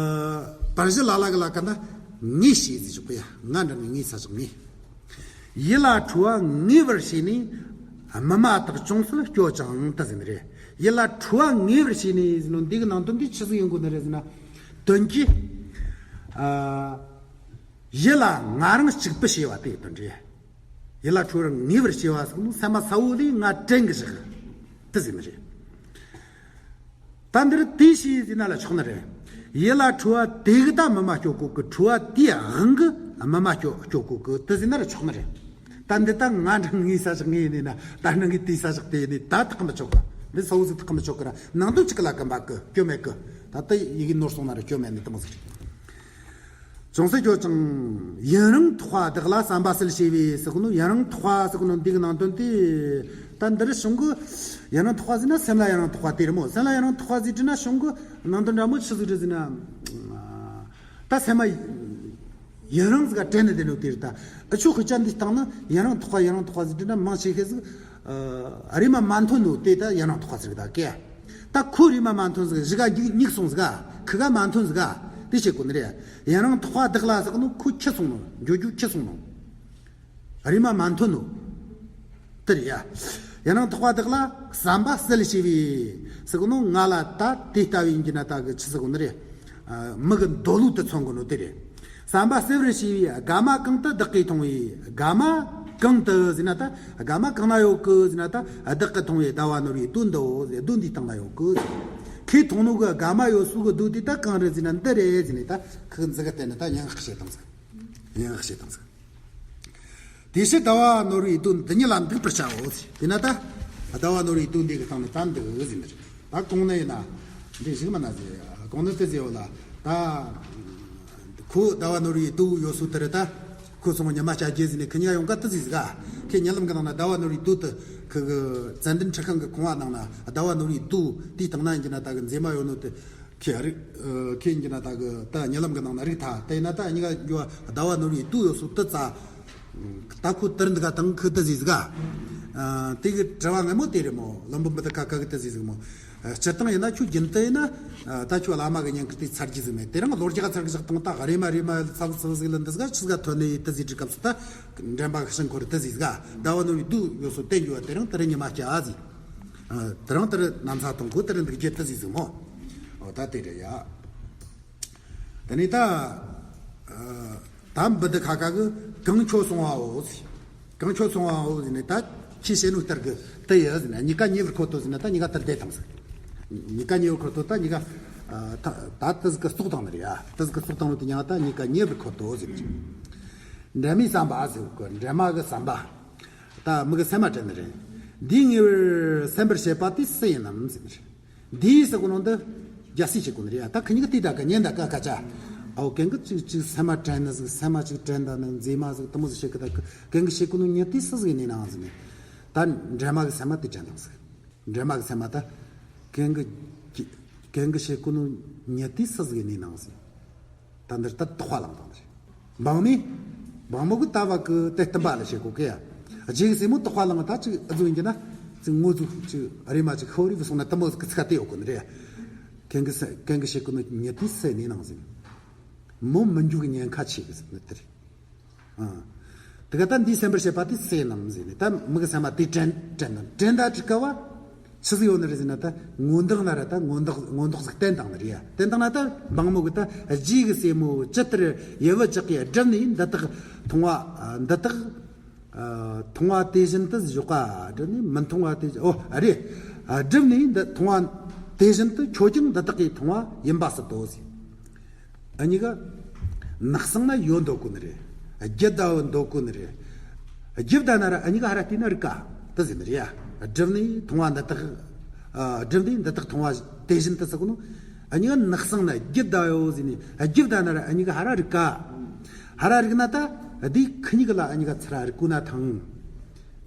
པར་གཞི་ལ་ལ་གི་ལ་ཀ་ན་ངེས་ཞེས་ཟེར་ཞོག་གི་ཡ། ང་འདྲ་ནི་ངེས་ས་ཞོག་ངེས། ཡིད་ལ་འཕྲོ་བ་ངེས་པར་བྱས་ནས། སྨིན་མ་དག་ཅུང་ཟད་སྐྱོ་ཅིང་ད་ཟེར་ནི་རེད། ཡིད་ལ་འཕྲོ་བ་ངེས་པར་བྱས་ནས་ཟེར་ནོ་འདི་གི་ནང་དོན་འདི་ཆི་ཟིག་ཡིན་དགོས་ནི་རེད་ཟེར་ན། དོན་གྱིས། ཨ། ཡིད་ལ་ང་རང་གཅིག་པུ་བྱས་པ་དེ་དོན་རེད། ཡིད་ལ་འཕྲོ་བ་ངེས་པར་བྱས་པ་ཟེར་ནོ་སེམས་པ་གསལ་བོ་ལས་ང་དྲན་གི་བཞག་དེ་ཟེར་ནི་རེད། ད་འདིར་དེ་ཞེས་ཟེར་ན་ལ་ཆོག་ནི་རེད། ཡིད་ལ་འཕྲོ་བ་དེ་གི་ད་སྨིན་མ་སྐྱོ་གོ་གི། འཕྲོ་བ་དེའི་དབང་གིས་སྨིན་མ་སྐྱོ་སྐྱོ་གོ་གི་དེ་ཟེར་ན་ལ་ཆོག་ནི་རེད། ད་འདི་ད་ང་འདྲ་ངེས་ས་ཞིག་ངེས་ནས་ན། ད་ནང་གི་དེ་ས་ཞིག་དེ་ནས་ད་ཐག་མི་ཆོད་གི། འདི་ས་བོ་ཟིག་ཐག་མི་ཆོད་གི་ར། ནང་དོན་གཅིག་ལ་གི་འབབ་གི་སྐྱོ་མེད་གི། ད་ལྟ་ཡི་གེ་ནོར་སོང་ན་ར་སྐྱོ་མེད་ནི་དེ་མོ་ཟིག་རེད། ཅུང་ཟད་སྐྱོ་ཅིང་ཡུན་རིང་ཐོགས་པ་བདག་ལ་བསམ་པ་སྲིད་ཞེས་པའི་ཟེར་གོ་ནོ། ཡུན་རིང་ཐོགས་པ་ཟེར་གོ་ནོ་འདི་གི་ནང་དོན་དེ། ད་འདིར་གཞུང་གི་ཡུན་རིང་ཐོགས་པ་ཟེར་ན་སེམས་ལ་ཡུན་རིང་ཐོགས་པ་དེ་རེད་མོ། སེམས་ལ་ཡུན་རིང་ཐོགས་པ་ཟེར་དྲིས་ན་གཞུང་གི་ནང་དོན་འདྲ་མོ་ཆི་ཟིག་རེད་ཟེར་ན། ད་སེམས་མ་ཡུན་རིང་ཟིག་ག་དྲན་ནས་བསྡད་ནོ་དེ་རེད། ད་ཨ་ཆོ་ཁི་ཅན་འདི་སྟེང་ན་ཡུན་རིང་ཐོགས་པ་ཡུན་རིང་ཐོགས་པ་ཟེར་དྲིས་ན་མང་ཆེ་ཤོས་ཟིག་ཨ། རེམ་མ་མ་འཐོན་ནོ་དེ་ད་ཡུན་རིང་ཐོགས་པ་ཟེར་གི་ད་ཀེ། ད་ཁོ་རེམ་མ་མ་འཐོན་ཟིག་གཞི་ག་ཉིག་ཉིག་སོང་ཟིག་ཁི་ག་མ་འཐོན་ཟིག་དེ་བྱེད་དགོས་ནི་རེད། ཡུན་རིང་ཐོགས་པ་བདག་ལ་ཟེར་ནོ་ཁོ་འཁྱུད་སོང་ནོ། འགྱོ་རྒྱུ་འཁྱུད་སོང་ནོ། རེམ་མ་མ་འཐོན་ནོ། དེ་རེད་ཡ། ཡུན་རིང་ཐོགས་པ་བདག་ལ་བསམ་པ་སྲིད་ཞེས་པའི་ཟེར་གོ་ནོ་ང་ལ་ད་དེ་ལྟ་བུ་ཡིན་གྱི་ན་ད་གི་ཆི་ཟེར་གོ་ནི་རེད། ཨ། མི་གི་འདོད་བློ་དེ་མཚོན་གོ་ནོ་དེ་རེད། བསམ་པ་སྲིད་པར་བྱས་པའི་དགའ་མ་གང་དུ་བདག་གིས་མཐོང་བའི། དགའ་མ་གང་དུ་ཟེར་ན་ད་དགའ་མ་གང་ན་ཡོད་གི་ཟེར་ན་ད་བདག་གིས་མཐོང་བའི་ཟླ་བ་ནོར་བུའི་སྡུག་འདིའོ་ཟེར། སྡུག་འདིའི་སྟེང་ན་ཡོད་གི་ཟེར། ཁོས་མཐོང་ནོ་གི་དགའ་མ་ཡོད་སུ་གི་སྡུག་དེ་ད་གང་རེད་ཟེར་ན་འདི་རེད་ཟེར་ནས་ད་ཁོ་གི་མཛུ་གུ་བསྟན་ནས་ད་སྙན་ངག་བཤད་བཏང་ཟིག་སྙན་ངག་བཤད་བཏང་ཟིག་དེ་ཕྱིར་ཟླ་བ་ནོར་བུའི་སྡུག་འདི་ཉིད་ལ་འདུག་པར་བྱའོ་ཟེར། དེས་ན་ད་ཟླ་བ་ནོར་བུའི་སྡུག་འདི་གི་སྟེང་ནས་ད་འདུག་ཟེར་ནི་རེད། ད་གོང་ནས་ཡིན་ན་འདི་ཞིག་མ་ན་ཟེར། གོང་ནས་དེ་ཟེར་བ་ལ་ད་ཁོ་ཟླ་བ་ནོར་བུའི་སྡུག་ཡོད་སུ་དེ་རེད། ད་ཁོ་སོང་ཉི་མ་བྱ་རྒྱུ་ཟེར་ནས་ཁི་གཉིས་ཡོང་ག་དེ་ཟེར་ཟིག་ཁོས་རྨི་ལམ་གི་ནང་ན་ཟླ་བ་ནོར་བུའི་སྡུག་དེ་ཁི་གི་ཙན་དན་ཁྲི་ཤིང་གི་ཁང་བ་ནང་ན་ཟླ་བ་ནོར་བུའི་སྡུག་དེའི་སྟེང་ན་ཡིན་གྱི་ན་ད་གི་མཛེས་མ་ཡོད་ནོ་དེ། ཁྱེད་རིག་ཨ། ཁྱེད་ཀྱིས་ན་ད་གི་ད་རྨི་ལམ་གི་ནང་ན་རིག་ཐལ། དེས་ན་ད་གཉིས་ཀ་འགྱུར་བ་ཟླ་བ་ནོར་བུའི་སྡུག་ཡོད་སུ་དེ་ཙ། ད་ཁོ་དེར་འདུག་ག་དང་ཁོས་དེ་ཟེར་ཟིག་ཨ། དེ་གི་དྲི་བ་ངན་མོ་དེ་རེད་མོ། བློན་པོ་མི་དེ་ཁ་ཁ་གི་དེ་ཟེར་ཟིག་མོ། ཨ། སྤྱིར་བཏང་ཡིན་ན་ཁྱོད་རྒྱུན་དུ་ཡིན་ན། ཨ། ད་ཁྱོད་བླ་མ་གི་ཉིན་ཁུར་དེ་ཚར་རྒྱུ་ཟིག་མེད། དེ་རིང་ལོ་རྒྱག་ཚར་གི་བཞག་བཏང་། ད་རེམ་མ་རེམ་མ་ཚ་བོ་ཚ་བོ་ཟིག་ལ་འདི་ཟིག་ཆི་ཟིག་ཐོན་ནས་ཡིན་དེ་ཟེར་དུས་སྐབས་སུ་ད་འདྲེན་པ་གི་ཤིང་ཁོ་རེ་དེ་ཟེར་ཟིག་ཨ། ཟླ་བ་ནོར་བུའི་སྡུག་ཡོད་སུ་དེ་འགྱུར་བ་དེ་རིང་དེ་རིང་ཉི་མ་སྐྱ་ཨ་ཟེར། དེ་རིང་དེར་ན་ཚ་གཏོང་གོ་དེར་འདུག་རྒྱུ་དེ་ཟིག་ཟིག་མོ། འོ་ད་དེ་རེད་ཡ། དེ་ནས་ད་ད་འབུ་དི་ཁ་ཁ་གི་གང་ཁྱོད་སོང་བའོ་ཟིག། གང་ཁྱོད་སོང་བའོ་ཟིག་ནས་ད་ཁྱི་བྱེད་ནོ་ལྟར་གི་དེ་ཡི་ཟིག་ན་གཉིས་ཀ་ཉེ་བར་ཁོ་ཐོ་ཟིག་ན་ད་གཉིས་ཀ་དེར་བསྡད་དང་ཟིག། གཉིས་ཀ་ཉེ་བར་ཁོ་ཐོ་ད་གཉིས་ཀ་ད་དེ་ཟིག་གི་བཙོག་དང་ནི་རེད་ཡ། དེ་ཟིག་གི་བཙོག་དང་ནི་དེ་གཉིས་ཀ་ད་གཉིས་ཀ་ཉེ་བར་ཁོ་ཐོ་ཟིག་ནི། འདྲེ་མའི་བསམ་པ་ཟེར་གོ། འདྲེ་མ་གི་བསམ་པ། ད་མི་གི་སེམས་མ་དྲན་ནི་རེད། འདིས་ངེས་པར་སེམས་པར་བྱེད་པ་དེ་སུ་ཡིན་ནམ་ཟེར་ནི་རེད། འདིས་ཟེར་གོ་ནོ་འདི་རྒྱལ་སྲས་བྱེད་གོ་ནི་རེད་ཡ། ད་ཁི་གཉིས་ཀ་དེ་ད་ག་ཉན་ད་ག་སྐད་ཆ། ཨའོ་གན་གི་ཅིག་ཅིག་སེམས་མ་དྲན་ནི་ཟིག། སེམས་མ་ཅིག་དྲན་ད་ནི་མཛེས་མ་ཟིག་དེ་མོ་ཟིག་བྱེད་གི། ད་གན་གི་བྱེད་གོ་ནོ་ཉིད་དེ་སུ་ཟིག་ཡིན་ནི་ནང་ཟིག་ནི། ད་འདྲེ་མ་གི་སེམས་མ་དེ་དྲན་དང་ཟིག། འདྲེ་མ་གི་སེམས་མ་ད་གན་གི་གན་གི་བྱེད་གོ་ནོ་ཉིད་དེ་སུ་ཟིག་ཡིན་ནི་ནང་ཟིག། ད་འདིར་ད་དོགས་པ་ལངས་དང་འདིར། འབངས་མི། འབངས་མོ་གི་ལྟ་བ་གི་དེ་བསྟན་པ་ལ་བྱེད་གོ་གི་ཡ། རྗེ་གི་སྲས་མོ་དོགས་པ་ལངས་ད་ཅིག་ཨ་ཟུག་ཡིན་གྱི་ན། ཅིག་ངོ་ཟུག་ཅིག་རེ་མ་ཅིག་ཤོ་རི་བུ་སོང་ན་དེ་མོ་གི་ཚིག་དེ་ཡོད་གོ་ནི་རེད། གན་གི་སེ་གན་གི་བྱེད་གོ་ནོ་ཉིད་དེ་སུ་ཡིན་ནི་ནང་ཟིག། མོ་མི་འཇུག་གི་ཉེན་ཁ་ཆེ་གི་ཟེར་ནི་དེ་རེད། ཨང་། དེ་ག་ད་འདིས་སེམས་པར་བྱེད་པ་དེ་སུ་ཡིན་ནམ་ཟེར་ནས་ད་མི་གི་སེམས་མ་དེ་དྲན་དྲན་དང་དྲན་ད་ཅིག་ག་བ། ཆི་ཟིག་ཡོད་ནི་རེད་ཟེར་ན་ད་ངོ་མདོག་ན་ར་ད་ངོ་མདོག་ངོ་མདོག་ཟིག་བསྟན་དང་ནི་རེད་ཡ། བསྟན་དང་ན་ད་འབངས་མོ་གི་ད་རྗེ་གི་སྲས་མོ་ཇི་ལྟར་ཡུ་བུ་ཇག་གིས་བསྒྲིབས་ནས་འདི་དག་མཐོང་བ་འདི་དག་མཐོང་བ་དེ་བཞིན་དུ་བཞག་པ་བསྒྲིབས་ནས་མི་མཐོང་བ་དེ་བཞིན་ཨོ་རེད། བསྒྲིབས་ནས་འདི་མཐོང་བ་དེ་བཞིན་དུ་ཁྱོད་ཀྱང་འདི་དག་གིས་མཐོང་བ་ཡིན་པ་སྲིད་དོ་ཟེར། ཨ་གཉིས་ཀ་ནགས་གསེང་ན་ཡོད་འདོད་གོ་ནི་རེད། རྒྱུ་ད་ཡོད་འདོད་གོ་ནི་རེད། རྒྱུ་ད་ན་ར་ཨ་གཉིས་ཀ་ཧ་ར་བལྟས་ན་རིག་ག་དེ་ཟེར་ནི་རེད་ཡ། བསྒྲིབས་ནས་མཐོང་བ་འདི་དག་ཨ་བསྒྲིབས་ནས་འདི་དག་མཐོང་བ་དེ་བཞིན་དུ་ཟེར་གོ་ནོ། ཨ་གཉིས་ཀ་ནགས་གསེང་ན་རྒྱུ་ད་ཡོད་ཟེར་ནས་རྒྱུ་ད་ན་ར་ཨ་གཉིས་ཀ་ཧ་ར་རིག་ག་ཧ་ར་རིག་ན་ད་དེ་ཁི་གཉིས་ཀ་ལ་ཨ་གཉིས་ཀ་ཚུར་ར་རིག་གོ་ན་ཐང་།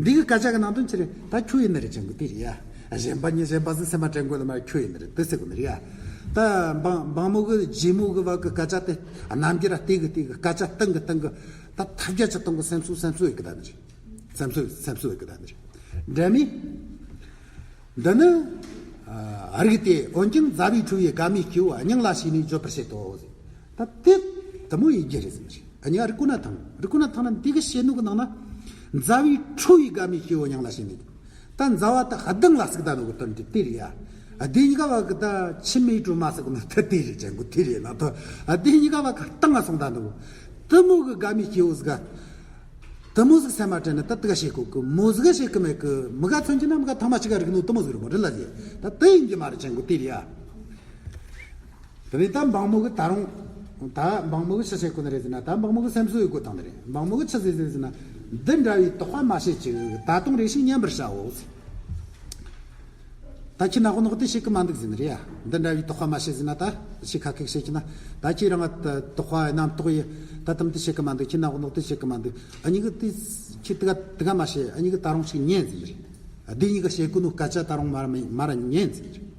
འདི་གི་སྐད་ཆ་གི་ནང་དོན་ཅི་རེད། ད་ཁྱོད་ཡིན་ནི་རེད་ཅན་གོ་དེ་རེད་ཡ། གཞན་པ་ཉིད་གཞན་པ་ཟིག་སེམས་མ་དྲན་དགོས་ལ་མ་ཁྱོད་ཡིན་ནི་རེད་དེ་ཟེར་གོ་ནི་རེད་ཡ། ད་འབངས་འབངས་མོ་གི་རྗེ་མོ་གི་བ་གི་སྐད་ཆ་དེ་རྣམ་འགྱུར་ར་སྟེ་གི་སྟེ་གི་སྐད་ཆ་སྟེང་གི་སྟེང་གི་ད་ཐབས་བརྒྱ་ཇི་སྟོང་གི་སེམས་གསོ་སེམས་གསོ་ཡི་གི་ད་ནི་རེད། སེམས་གསོ་སེམས་གསོ་ཡི་གི་ད་ནི་རེད། འདྲ་མི། འདི་ནི་ཨ་རིགས་ཏེ་འོན་ཀྱང་མཛའ་བའི་ཁྲོ་བོའི་དགའ་མོའི་སྐྱེ་བོ་སྙིང་ལ་ཞུགས་ནས་བརྗོད་པར་བྱེད་དོ་ཟེར། ད་དེ་དེ་མོ་ཡི་རྒྱུ་རེད་ཟེར་ནི་རེད། ཨ་ནི་ཨ་རིག་གོ་ན་ཐང་རིག་གོ་ན་ཐང་ན་འདི་གི་བཤད་ནོ་གི་ནང་ན། མཛའ་བའི་ཁྲོ་བོའི་དགའ་མོའི་སྐྱེ་བོ་སྙིང་ལ་ཞུགས་ནས། ད་མཛའ་བ་ད་གདིང་ལ་ཟུག་ད་ནོ་གི་དོན་དེ་དེ་རེད་ཡ། ཨ་དེ་གཉིས་ཀ་བ་གི་ད་ཆི་མེད་གྲོ་མ་ཟེར་གོ་ན་ད་དེ་རེད་ཅན་གོ་དེ་རེད་ན་ད། ཨ་དེ་གཉིས་ཀ་བ་གི་གདིང་ལ་སོང་ད་ནོ་གི་དེ་མོ་གི་དགའ་མོའི་སྐྱེ་བོ་ཟིག་ག་དེ་མོ་ཟིག་སེམས་མ་དྲན་ན་ད་དེ་ག་བྱེད་གོ་གི་མོ་ཟིག་ག་བྱེད་གི་མེད་གི། མི་ག་མཚོན་གྱི་ན་མི་ག་ཐང་མ་ཅིག་ག་རིག་ནོ་དེ་མོ་ཟིག་རེད་མོ་རེད་ལ་ཟེར། ད་དེ་ཡིན་གྱི་མ་རེད་ཅན་གོ་དེ་རེད་ཡ། དེ་ནས་ད་འབངས་མོ་གི་ད་རུང་། ད་འབངས་མོ་གི་ཆི་བྱེད་གོ་ནི་རེད་ཟེར་ན་ད་འབངས་མོ་གི་སེམས་གསོ་ཡི་གོ་དང་ནི་རེད། འབངས་མོ་གི་ཆི་ཟེར་ཟེར་ཟེར་ན། འདི་འདྲ་བའི་དོགས་པ་མ་བྱེད་ཅིག་ད་དུང་རེ་ཞིག་ཉན་པར་བྱའོ་ཟེར། ད་ཁྱི་ནག་ནོག་དེ་བྱེད་གི་མ་འདུག་ཟེར་ནི་རེད་ཡ། འདི་འདྲ་བའི་དོགས་པ་མ་བྱེད་ཟེར་ན་ད་ཁྱི་ཁ་ཁེག་བྱེད་ཀྱི་ན། ད་ཁྱི་རང་ང་དོགས་པ་རྣམ་རྟོག་ཡི་ད་དམ་དུ་བྱེད་གི་མ་འདུག་ཁྱི་ནག་ནོག་དེ་བྱེད་གི་མ་འདུག་ཨ་ནི་གི་དེ་ཁྱི་དེ་ག་དེ་ག་མ་བྱེད། ཨ་ནི་གི་ད་རུང་ཞིག་ཉན་ཟེར་ནི་རེད། དེ་གཉིས་ཀ་བྱེད་གི་ནོ་སྐད་ཆ་ད་རུང་མར་མར་ཉན་ཟེར་ནི་རེད།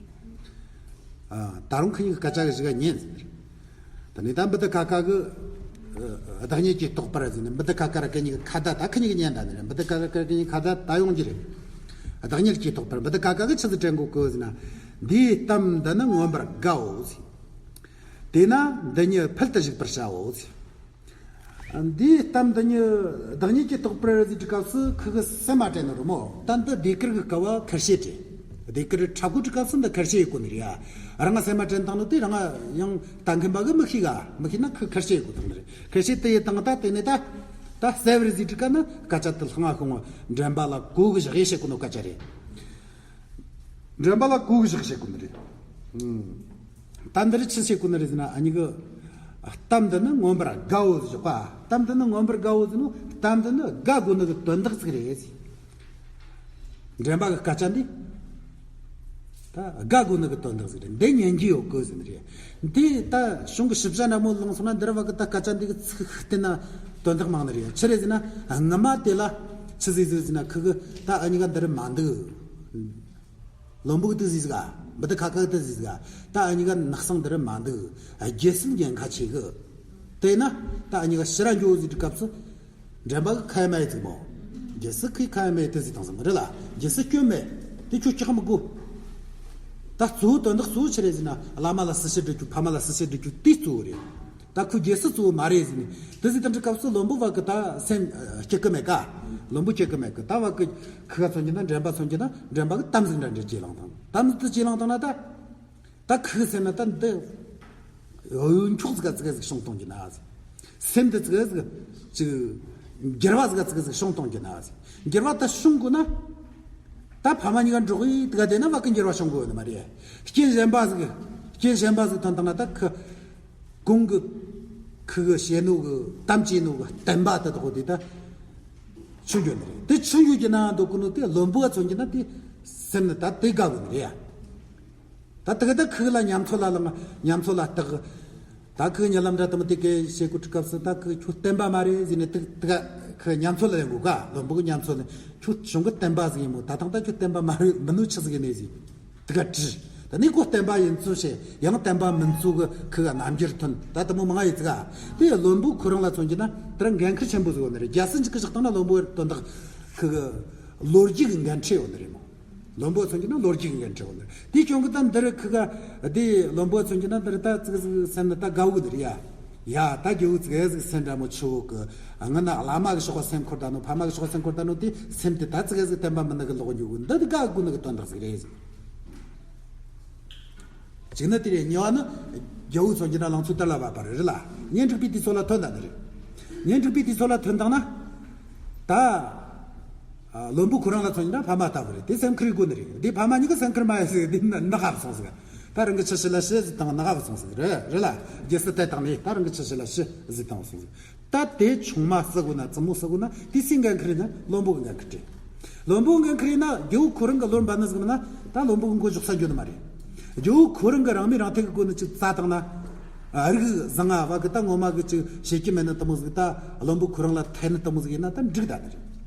ཨ་ད་རུང་ཁི་གཉིས་ཀྱི་སྐད་ཆ་གི་གཞི་ག་ཉན་ཟེར། ད་ནི་ད་འབུ་དི་ཁ་ཁ་གི་ཨ་བདག་ཉིད་ཀྱིས་རྟོགས་པར་ཟེར་ནས་འབུ་དི་ཁ་ཁ་ར་ཁི་གཉིས་ཀྱི་ཁ་བརྡ་ད་ཁི་གཉིས་ཀྱི་ཉན་ད་ནི་རེད། འབུ་དི་ཁ་ཁ་ར་ཁི་གཉིས་ཁ་བརྡ་ད་ཡོང་རྒྱུ་རེད། བདག་ཉིད་ཀྱིས་རྟོགས་པར་འབུ་དི་ཁ་ཁ་གི་ཆི་ཟིག་དྲན་གོ་གི་ཟེར་ན། འདིའི་གཏམ་འདི་ནི་མངོན་པར་དགའ་འོ་ཟེར། དེས་ན་འདི་ཉིད་ཕུལ་དུ་བཞུགས་པར་བྱའོ་ཟེར། འདིའི་གཏམ་འདི་ཉིད་བདག་ཉིད་ཀྱིས་རྟོགས་པར་ཟེར་དུས་སྐབས་སུ་ཁི་གི་སེམས་མ་དྲན་ནི་རེད་མོ། ད་འདི་ཟློས་གར་གི་སྐབས་ཁར་བཤད་དེ། ཟློས་གར་འཁྲབ་གོ་དུས་སྐབས་སུ་འདི་ཁར་བཤད་ཡོད་གོ་ནི་རེད་ཡ། རང་ང་སེམས་མ་དྲན་བཏང་ནོ་དེ་རང་ང་ཡང་ད་མཁན་པ་གི་མི་ཤེས་ག་མི་ཤེས་ན་ཁི་ཁར་བཤད་ཡོད་གོ་དང་ནི་རེད། ཁར་བཤད་དེ་ཡི་དང་ད་དེ་ནས་ད་ད་གསལ་བར་ཟེར་དུས་སྐབས་ན་སྐད་ཆ་དེ་ལྷང་ང་ཤོང་བ་འདྲེན་པ་ལ་གོ་གི་བཞག་ཡེ་བཤད་གོ་ནོ་སྐད་ཆ་རེད། འདྲེན་པ་ལ་གོ་གི་བཞག་བཤད་གོ་ནི་རེད། ཨང་། ད་འདིར་ཆི་བྱེད་དགོས་ནི་རེད་ཟེར་ན། ཨ་ནི་གི་གཏམ་འདི་ནི་མངོན་པར་དགའ་འོ་ཟེར་བ། གཏམ་འདི་ནི་མངོན་པར་དགའ་འོ་ཟེར་ནོ། གཏམ་འདི་ནི་དགའ་དགོས་ནི་གི་དོན་དག་ཟིག་རེད་ཟེར། འདྲེན་པ་གི་སྐད་ཆ་འདི་ད་དགའ་དགོས་ནི་གི་དོན་དག་ཟིག་རེད། འདི་ཉན་རྒྱུ་ཡོད་གི་ཟེར་ནི་རེད། འདི་ད་གཞུང་གི་ཞིབ་ཆ་འདྲ་མོ་བླངས་སོང་ན་འདིར་བ་གི་ད་སྐད་ཆ་འདི་གི་ཚིག་བལྟས་ན་དོན་དག་མང་ནི་རེད། ཆི་རེད་ཟེར་ན་སྔ་མ་དེ་ལ་ཆི་ཟིག་ཟིག་ཟེར་ན་ཁི་གི་ད་ཨ་ནི་ག་འདིར་མ་འདུག་བློན་པོ་གི་དེ་ཟིག་ག་འབུ་དི་ཁ་ཁ་གི་དེ་ཟིག་ག་ད་ཨ་ནི་ག་ནགས་གསེང་འདི་རུ་མ་འདུག་རྒྱལ་སྲིད་འགན་ཁ་ཆེ་གི། དེ་ན་ད་ཨ་ནི་ག་ཕྱི་ར་འགྱོ་ཟིག་གི་སྐབས་སུ་འདྲེན་པ་གི་ཁ་ཡ་མ་ཡི་ཚིག་མོ། རྒྱལ་སྲིད་ཁི་ཁ་ཡ་མ་ཡི་དེ་ཟིག་དང་ཟིག་མ་རེད་ལ། རྒྱལ་སྲིད་སྐྱོན་མེད། དེ་ཁྱོད་སྐྲག་མི་དགོ། ད་གཙོ་བོ་དོན་དག་གཙོ་བོ་ཆི་རེད་ཟེར་ན་བླ་མ་ལ་སྲི་ཞུ་སྒྲུབ་རྒྱུ། ཕ་མ་ལ་སྲི་ཞུ་སྒྲུབ་རྒྱུ་དེ་གཙོ་བོ་རེད། ད་ཁོ་རྒྱལ་སྲིད་གཙོ་བོ་མ་རེད་ཟེར་ནས། དེ་ཟིག་དང་འདྲ་སྐབས་སུ་བློན་པོ་བ་གི་ད་སེམས་ཨ་སྐྱིད་གི་མེད་ཀ། བློན་པོ་སྐྱིད་གི་མེད་གི། ད་བ་གི་ཁི་ག་མཚོན་གྱི་ན་འདྲེན་པ་མཚོན་གྱི་ན་འདྲེན་པ་གི་གཏམ་ཟིག་འདྲ་འདྲ་བརྗེ་ལང་དང་། གཏམ་ཟིག་དེ་བརྗེ་ལང་དང་ན་ད། ད་ཁི་གི་སེམས་ན་ད་འདི་འོ་འཁྱོག་ཟིག་ག་ཙི་ག་ཟིག་བྱུང་གཏོང་གྱི་ན་ཟིག། སེམས་དེ་ཙི་ག་ཟིག་ཅིག་འགྱུར་བ་ཟིག་ག་ཙི་ག་ཟིག་བྱུང་གཏོང་གྱི་ན་ཟིག། འགྱུར་བ་ད་བྱུང་དགོས་ན། ད་ཕ་མ་གཉིས་ཀ་འགྲོགས་ཡི་དེ་ག་དེ་ན་བ་གི་འགྱུར་བ་བྱུང་དགོས་ནི་མ་རེད། རྐྱེན་གཞན་པ་ཟིག། རྐྱེན་གཞན་པ་ཟིག་ཐོན་བཏང་ན་ད་ཁི། གོང་གི་ཁི་གི་བཤད་ནོ་གི་གཏམ་བཅད་ནོ་གི་བསྟན་པ་དེ་དག་དེ་ད་ཆུ་རྒྱུ་ནི་རེད། དེ་ཆུ་རྒྱུ་གི་ན་འདུག་གི་ནོ་དེ་བློན་པོ་མཚོན་གྱི་ན་དེ་སེམས་ནི་ད་དེ་དགའ་གི་ནི་རེད་ཡ། ད་དེ་ག་ད་ཁི་གི་ལ་ཉམས་ཚོད་ལ་ལ་ཉམས་ཚོད་ལ་བརྟག། ད་ཁི་གི་ཉེ་ལམ་འདྲ་དམ་དེ་གའི་བཤད་གོ་ཁྲི་སྐབས་སུ་ད་ཁི་ཁྱོད་བསྟན་པ་མ་རེད་ཟེར་ནས་དེ་དེ་ག་ཁི་ཉམས་ཚོད་ལ་ཡོང་གོ་ག། བློན་པོ་གི་ཉམས་ཚོད་ལ་ཁྱོད་གཞུང་གི་བསྟན་པ་ཟིག་ཡིན་མོ། ད་ཐང་ད་ཁྱོད་བསྟན་པ་མ་རེད་མིན་ནོ་ཆི་ཟིག་ཡིན་ནས་ཟིག། དེ་ག་དྲིས། ད་ནི་ཁོ་བསྟན་པ་ཡིན་ཚུལ་བཤད། ཡང་བསྟན་པ་མིན་ཚུལ་གི་ཁི་ག་རྣམ་འགྱུར་ཐོན། ད་དེ་མོ་མང་ཡི་ཙི་ག། དེ་བློན་པོ་ཁོ་རང་ལ་མཚོན་གྱི་ན་དེ་ར་འགན་ཁུར་ཆེན་པོ་ཟིག་ཡོད་ནི་རེད། རྒྱལ་སྲིད་འཇིག་གི་བཞག་བཏང་ན་བློན་པོ་དོན་དག་ཁི་གི་ལོ་རྒྱུས་གི་འགན་འཁྲི་ཡོད་ནི་རེད་མོ། བློན་པོ་མཚོན་གྱི་ན་ལོ་རྒྱུས་གི་འགན་འཁྲི་ཡོད་ནི་རེད། དེ་སྐྱོན་གི་ད་འདི་ར་ཁི་ག་དེ་བློན་པོ་མཚོན་གྱི་ན་འདི་ར་ད་ཙི་གི་ཟིག་སེམས་ནི་ད་དགའ་བོ་གི་ནི་རེད་ཡ། ཡ་ད་རྒྱལ་བོ་ཙི་གི་ཟིག་སེམས་འདྲ་མོ་ཆུ་བོ་གི། ང་ན་བླ་མ་གི་ཕྱོགས་སེམས་འཁོར་ད་ནོ། ཕ་མ་གི་ཕྱོགས་སེམས་འཁོར་ད་ནོ་དེ་སེམས་དེ་ད་ཙི་གི་ཟིག་བསྟན་པ་མིན་ནི་གི་ལོག་འགྱོ་གི། འདི་དེ་དགའ་དགོས་ནི་གི་དོན་དག་ཟིག་རེད་ཟེར། གཅིག་ནི་དེ་རེད། གཉིས་པ་ནི་རྒྱལ་བོ་མཚོན་གྱི་ན་ལང་ཚོ་དར་ལ་བབས་པ་རེད་རེད་ལ། གཉེན་སྒྲིག་པའི་དུས་ཚོད་ལ་ཐོན་ད་ནི་རེད། གཉེན་སྒྲིག་པའི་དུས་ཚོད་ལ་ཐོན་བཏང་ན། ད་ཨ་བློན་པོ་ཁོ་རང་ལ་མཚོན་གྱི་ན་ཕ་མ་ལྟ་བུ་རེད། དེ་སེམས་ཁུར་དགོས་ནི་རེད། དེ་ཕ་མ་གཉིས་ཀ་སེམས་ཁུར་མ་ཡེ་ཟིག། དེ་ནི་ནག་བབས་སོང་ཟིག། ད་རང་གི་ཆི་ཤི་ལ་ཤི་ཟིག་དང་ནག་བབས་སོང་ཟིག་རེད་རེད་ལ། རྒྱལ་སྲིད་དེ་བཏང་ནས་ད་རང་གི་ཆི་ཤི་ལ་ཤི་ཟིག་བཏང་སོང་ཟིག། ད་དེ་ཆུང་མ་བསུ་དགོས་ན་བཙུན་མོ་བསུ་དགོས་ན་དེ་སུའི་འགན་ཁུར་ཡིན་ན་བློན་པོ་གི་འགན་ཁུར་རེད། བློན་པོ་གི་འགན་ཁུར་ཡིན་ན་རྒྱལ་བོ་ཁོ་རང་གི་བློར་འབབ་ནི་ཟིག་མིན་ན་ད་བློན་པོ་གི་མགོ་གཞུག་ས་འགྱོ་ནི་མ་རེད། རྒྱལ་བོ་ཁོ་རང་གི་རང་མོས་རང་ཐད་ཀྱི་སྒོ་ནས་ཅིག་བཙལ་བཏང་ན། ཨ་རིགས་བཟང་ང་བ་གི་ད་ངོ་མ་གི་ཅིག་བྱེད་ཀྱི་མེད་ནི་དེ་མོ་ཟིག། ད་བློན་པོ་ཁོ་རང་ལ་ཐད་ནི་དེ་མོ་ཟིག་ཡིན་ན་ད་འགྲིག་ད་ནི་རེད།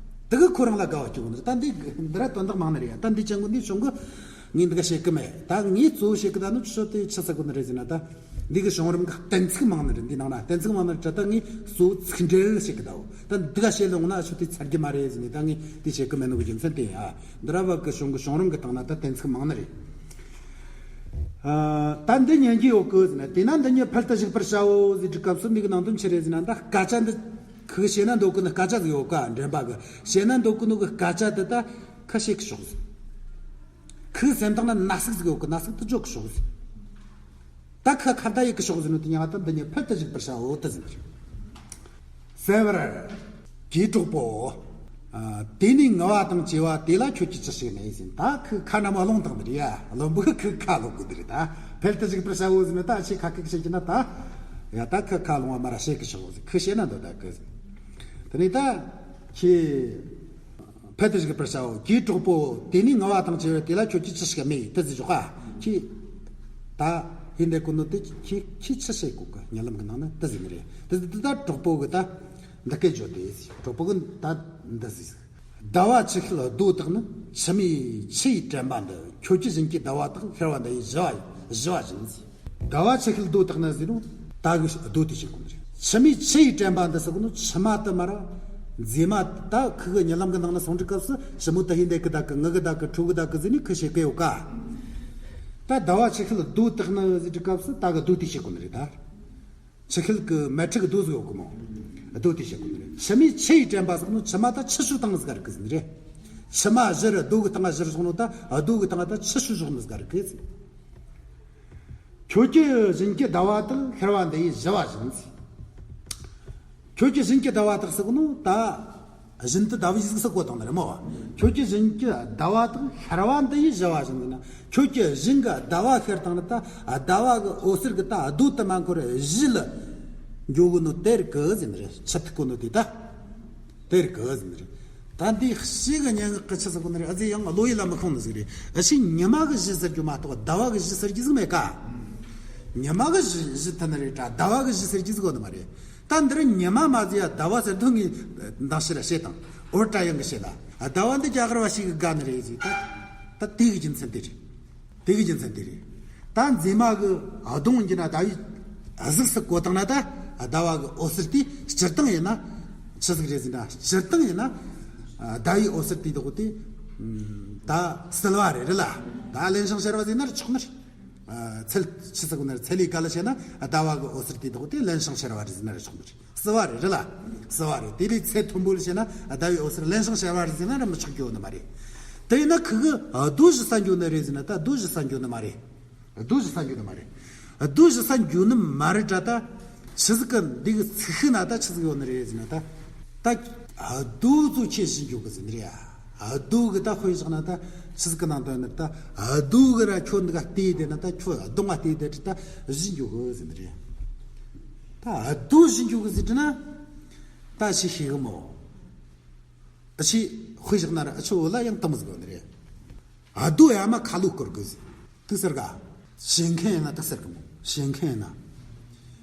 དེ་གི་ཁོ་རང་ལ་དགའ་བ་སྐྱེ་གོ་ནི་རེད། ད་འདི་འདི་ར་དོན་དག་མང་ནི་རེད་ཡ། ད་འདི་ཅན་གོ་འདི་བྱུང་གི། ངས་འདི་ག་བཤད་གི་མེད། ད་ངས་གཙོ་བོ་བཤད་གི་ད་ནི་ཆུ་དེ་ཆི་ཟེར་གོ་ནི་རེད་ཟེར་ན། ད་འདི་གི་བྱུང་རིམ་གི་གཏན་ཚིགས་མང་ནི་རེད། འདི་ནང་ན་གཏན་ཚིགས་མང་ནི་རེད། ད་ངས་གཙོ་བོ་ཚིག་འགྲེལ་བཤད་གི་ད་འོ། ད་འདི་ག་བཤད་ལོང་ན་ཆུ་དེ་ཚར་གི་མ་རེད་ཟེར་ནས་ད་ངས་དེ་བཤད་གི་མེད་ནོ་གི་རྒྱུ་མཚན་དེ་ཡིན་ཨ། འདི་ར་བ་གི་བྱུང་གི་བྱུང་རིམ་གི་སྟེང་ན་ད་གཏན་ཚིགས་མང་ནི་རེད། ཨ། ད་འདི་ཉན་གི་ཡོད་གི་ཟེར་ན། དེས་ན་འདི་ཉིད་ཕུལ་དུ་བཞུགས་པར་བྱའོ་ཟེར་དུས་སྐབས་སུ་འདི་གི་ནང་དོན་ཆི་རེད་ཟེར་ན། ད་སྐད་ཆ་འདི་ཁི་བཤད་ན་འདོད་གི་ནི་སྐད་ཆ་ཟིག་ཡོད་ཀ། འདྲེན་པ་གི་བཤད་ན་འདོད་གི་ནོ་གི་སྐད་ཆ་དེ་ད་ཁི་བཤད་གི་ཤོག་ཟེར། ཁི་སེམས་ཐག་ན་ན་ཟུག་ཟིག་ཡོད་གི། ན་ཟུག་དེ་འཇོག་གི་ཤོག་ཟེར། ད་ཁི་ཁ་བརྡ་ཡེད་གི་ཤོག་ཟེར་ནོ་དེ་ཉག་ད་འདི་ཉིད་ཕུལ་དུ་བཞུགས་པར་བྱའོ་དེ་ཟེར་ནི་རེད། གསན་པར་གྱིས་གྲོགས་པོ། ཨ། དེ་ནས་ངུ་བ་དང་བཅས་པ་དེ་ལ་ཁྱོད་ཀྱིས་ཅི་ཞིག་སྨྲས་ཟེར། ད་ཁི་ཁ་ན་མ་ལོང་དང་འདིར་ཡ། བློན་པོ་ཁི་ཁ་ལོག་གི་འདིར། ད་ཕུལ་དུ་བཞུགས་པར་བྱའོ་ཟེར་ནི་ད་ཁྱེད་ཁ་ཁིག་བྱེད་ཀྱི་ན་ད། ཡ་ད་ཁི་ཁ་ལོང་བ་མ་ར་བཤད་གི་ཤོག་ཟེར། ཁི་བཤད་ན་འདོད་ད་གི་ཟེར། དེ་ནས་ད་ཁྱེད། ཕུལ་དུ་བཞུགས་པར་བྱའོ། གྱིས་གྲོགས་པོ། དེ་ནས་ངུ་བ་དང་བཅས་པ་དེ་ལ་ཁྱོད་ཀྱིས་ཅི་ཞིག་སྨྲས། དེ་ཟེར་ཞོག་ཨ། ཁྱེད་ད་ཧིན་དེ་གོ་ནོ་དེ་ཁྱེད་ཁྱེད་ཆི་བཤད་གོ་གི། ཉེ་ལམ་གི་ནང་ན་དེ་ཟེར་ནི་རེད། དེ་དེ་ད་གྲོགས་པོ་གི་ད་འདི་སྐད་བརྗོད་དེ་ཟེར། གྲོགས་པོ་གི་ད་འདི་ཟེར། ཟླ་བ་ཆུ་ཤེལ་རྡོ་དག་ནི། མཆི་མའི་ཆུ་ཡིས་དྲན་པ་འདི། ཁྱོད་ཀྱི་བཞིན་གྱི་ཟླ་བ་དག་ཤར་བ་འདི་ཡིས་ཞུ་བ་ཞུ་བ་བཞིན་ཟེར། ཟླ་བ་ཆུ་ཤེལ་རྡོ་དག་ནི་ཟེར་ནོ། ད་གི་རྡོ་དེ་བཤད་གོ་ནི་རེད། མཆི་མའི་ཆུ་ཡིས་དྲན་པ་འདི་ཟེར་གོ་ནོ་མཆི་མ་དེ་མ་ར། མཛེས་མ་ད་ཁི་གི་ཉེ་ལམ་གི་ནང་ན་སོང་དུས་སྐབས་སུ་ཞི་མོ་ད་ཧིན་དེ་གི་ད་གི་ངུ་གི་ད་གི་ཁྲོ་གི་ད་གི་ཟེར་ནི་ཁི་བཤད་གི་ཡོད་ཀ། ད་ཟླ་བ་ཆུ་ཤེལ་རྡོ་དག་ནི་ཟེར་དུས་སྐབས་སུ་ད་གི་རྡོ་དེ་བཤད་གོ་ནི་རེད་ད། ཆུ་ཤེལ་གི་མལ་ཁྲི་གི་རྡོ་ཟེར་ཡོད་གི་མོ། རྡོ་དེ་བཤད་གོ་ནི་རེད། མཆི་མའི་ཆུ་ཡིས་དྲན་པ་ཟེར་གོ་ནོ་མཆི་མ་ད་ཆུ་ཤུགས་བཏང་ཟེར་གི་ཟེར་ནི་རེད། མཆི་མ་བཞུར་རྡོ་གི་སྟེང་ང་བཞུར་སོང་ནོ་ད་རྡོ་གི་སྟེང་ང་ད་ཆུ་ཤུགས་བཞག་ནི་ཟེར་གི་ཟེར། ཁྱོད་ཀྱི་བཞིན་གྱི་ཟླ་བ་དག་ཤར་བ་འདི་ཡིས་ཞུ་བ་བཞིན་ཟེར། ཁྱོད་ཀྱི་བཞིན་གྱི་ཟླ་བ་དག་ཟེར་གོ་ནོ་ད། བཞིན་དུ་ཟླ་བའི་གཟུགས་སུ་བཀོད་བཏང་ནི་རེད་མོ། ཁྱོད་ཀྱི་བཞིན་གྱི་ཟླ་བ་དག་ཤར་བ་འདི་ཡིས་ཞུ་བ་བཞིན་ཟེར་ན། ཁྱོད་ཀྱི་བཞིན་གྱི་ཟླ་བ་ཤར་བཏང་ནི་ད་ཟླ་བ་གི་འོད་ཟེར་གི་ད་རྡོ་དེ་མ་འཁོར་གཞི་ལ་འགྱོ་གོ་ནོ་དེར་གི་ཟེར་ནི་རེད། ཆུ་ཐིགས་གོ་ནོ་དེ་ད། དེར་གི་ཟེར་ནི་རེད། ད་འདི་ཤི་གི་སྙན་ངག་གི་ཆི་ཟེར་གོ་ནི་རེད། ཨ་ཙི་ཡང་བློ་ཡུལ་ལ་མི་ཤོང་ནི་ཟིག་རེད། ཨ་ཤི་ཉི་མ་གི་གཞི་ཟེར་རྒྱུ་མ་གཏོགས་ཟླ་བ་གི་གཞི་ཟེར་རྒྱུ་ཟིག་མེད་ཀ། ཉི་མ་གི་གཞི་གཞི་ཐ་ན་རེད་དྲ་ཟླ་བ་གི་གཞི་ཟེར་རྒྱུ་ཟིག་གོ་ནི་མ་རེད། ད་འདིར་ཉི་མ་མ་ཟེར་ཡ་ཟླ་བ་ཟེར་དོན་ངས་འདང་ཤེས་ལ་བཤད་དང་། འོར་དྲ་ཡང་གི་བཤད་ལ། ཟླ་བ་འདི་རྒྱ་གར་བ་ཞིག་གི་དགའ་ནི་རེད་ཟེར། ད་ད་དེ་གི་རྒྱུ་མཚན་དེ་རེད། དེ་གི་རྒྱུ་མཚན་དེ་རེད། ད་མཛེས་མ་གི་གདོང་གི་ན་ཟླ་བའི་གཟུགས་སུ་བཀོད་བཏང་ན་ད་ཟླ་བ་གི་འོད་ཟེར་དེ་སྤྱིར་བཏང་ཡིན་ན་ཆི་ཟིག་རེད་ཟེར་ན། སྤྱིར་བཏང་ཡིན་ན་ཟླ་བའི་འོད་ཟེར་དེ་དག་དེ་ད་བསིལ་བ་རེད་རེད་ལ། ད་ལན་ཞང་ཤར་བ་ཟེར་ན་ར་ཆོག་ནི་རེད། ཚད་ཆི་ཟེར་གོ་ནི་རེད། ཚད་ལས་བརྒལ་ལ་བྱས་ན་ཟླ་བ་གི་འོད་ཟེར་དེ་དག་དེ་ལན་ཞིང་ཤར་བ་རེད་ཟེར་ན་ར་ཆོག་ནི་རེད། བསིལ་བ་རེད་རེད་ལ། བསིལ་བ་རེད། དེ་ལས་ཚད་མཐོན་པོ་ལ་བྱས་ན་ཟླ་བའི་འོད་ཟེར་ལན་ཞིང་ཤར་བ་རེད་ཟེར་ན་ར་མི་ཆོག་གི་ཡོད་ནི་མ་རེད། དེ་ཡིན་ན་ཁི་གི་རྡོ་བཞི་ས་འགྱོ་ནི་རེད་ཟེར་ན་ད་རྡོ་བཞི་ས་འགྱོ་ནི་མ་རེད། རྡོ་བཞི་ས་འགྱོ་ནི་མ་རེད། རྡོ་བཞི་ས་འགྱོ་ནི་མ་རེད་དྲ་ད། ཆི་ཟིག་གི་འདི་གི་ཚིག་ཤི་ན་ད་ཆི་ཟིག་ཡོད་ནི་རེད་ཟེར་ན་ད། ད་རྡོ་ཚོ་ཁྱེད་བཞི་འགྱོ་གི་ཟེར་ནི་རེད་ཡ། རྡོ་གི་ད་དཔེ་བཞག་ན་ད་ཆི་ཟིག་གི་ནང་དོན་ནི་ད། རྡོ་གི་ར་ཁྱོད་འདི་ག་བལྟས་དེ་ན་ད་ཁྱོད་གདོང་ང་བལྟས་དེ་ད་བཞི་འགྱོ་གི་ཟེར་ནི་རེད། ད་རྡོ་བཞི་འགྱོ་གི་ཟེར་ན། ད་ཆི་ཤེས་གི་མོ། ཨ་ཆི་དཔེ་བཞག་ན་ར་ཨ་ཆི་འོ་ལ་ཡང་དེ་མོ་ཟིག་ཡོད་ནི་རེད། རྡོ་ཡ་མ་ཁ་ལོ་སྐོར་དགོས་ཟེར། དེ་ཟེར་ག་ཞེན་མཁན་ཡིན་ན་དེ་ཟེར་གི་མོ། ཞེན་མཁན་ཡིན་ན།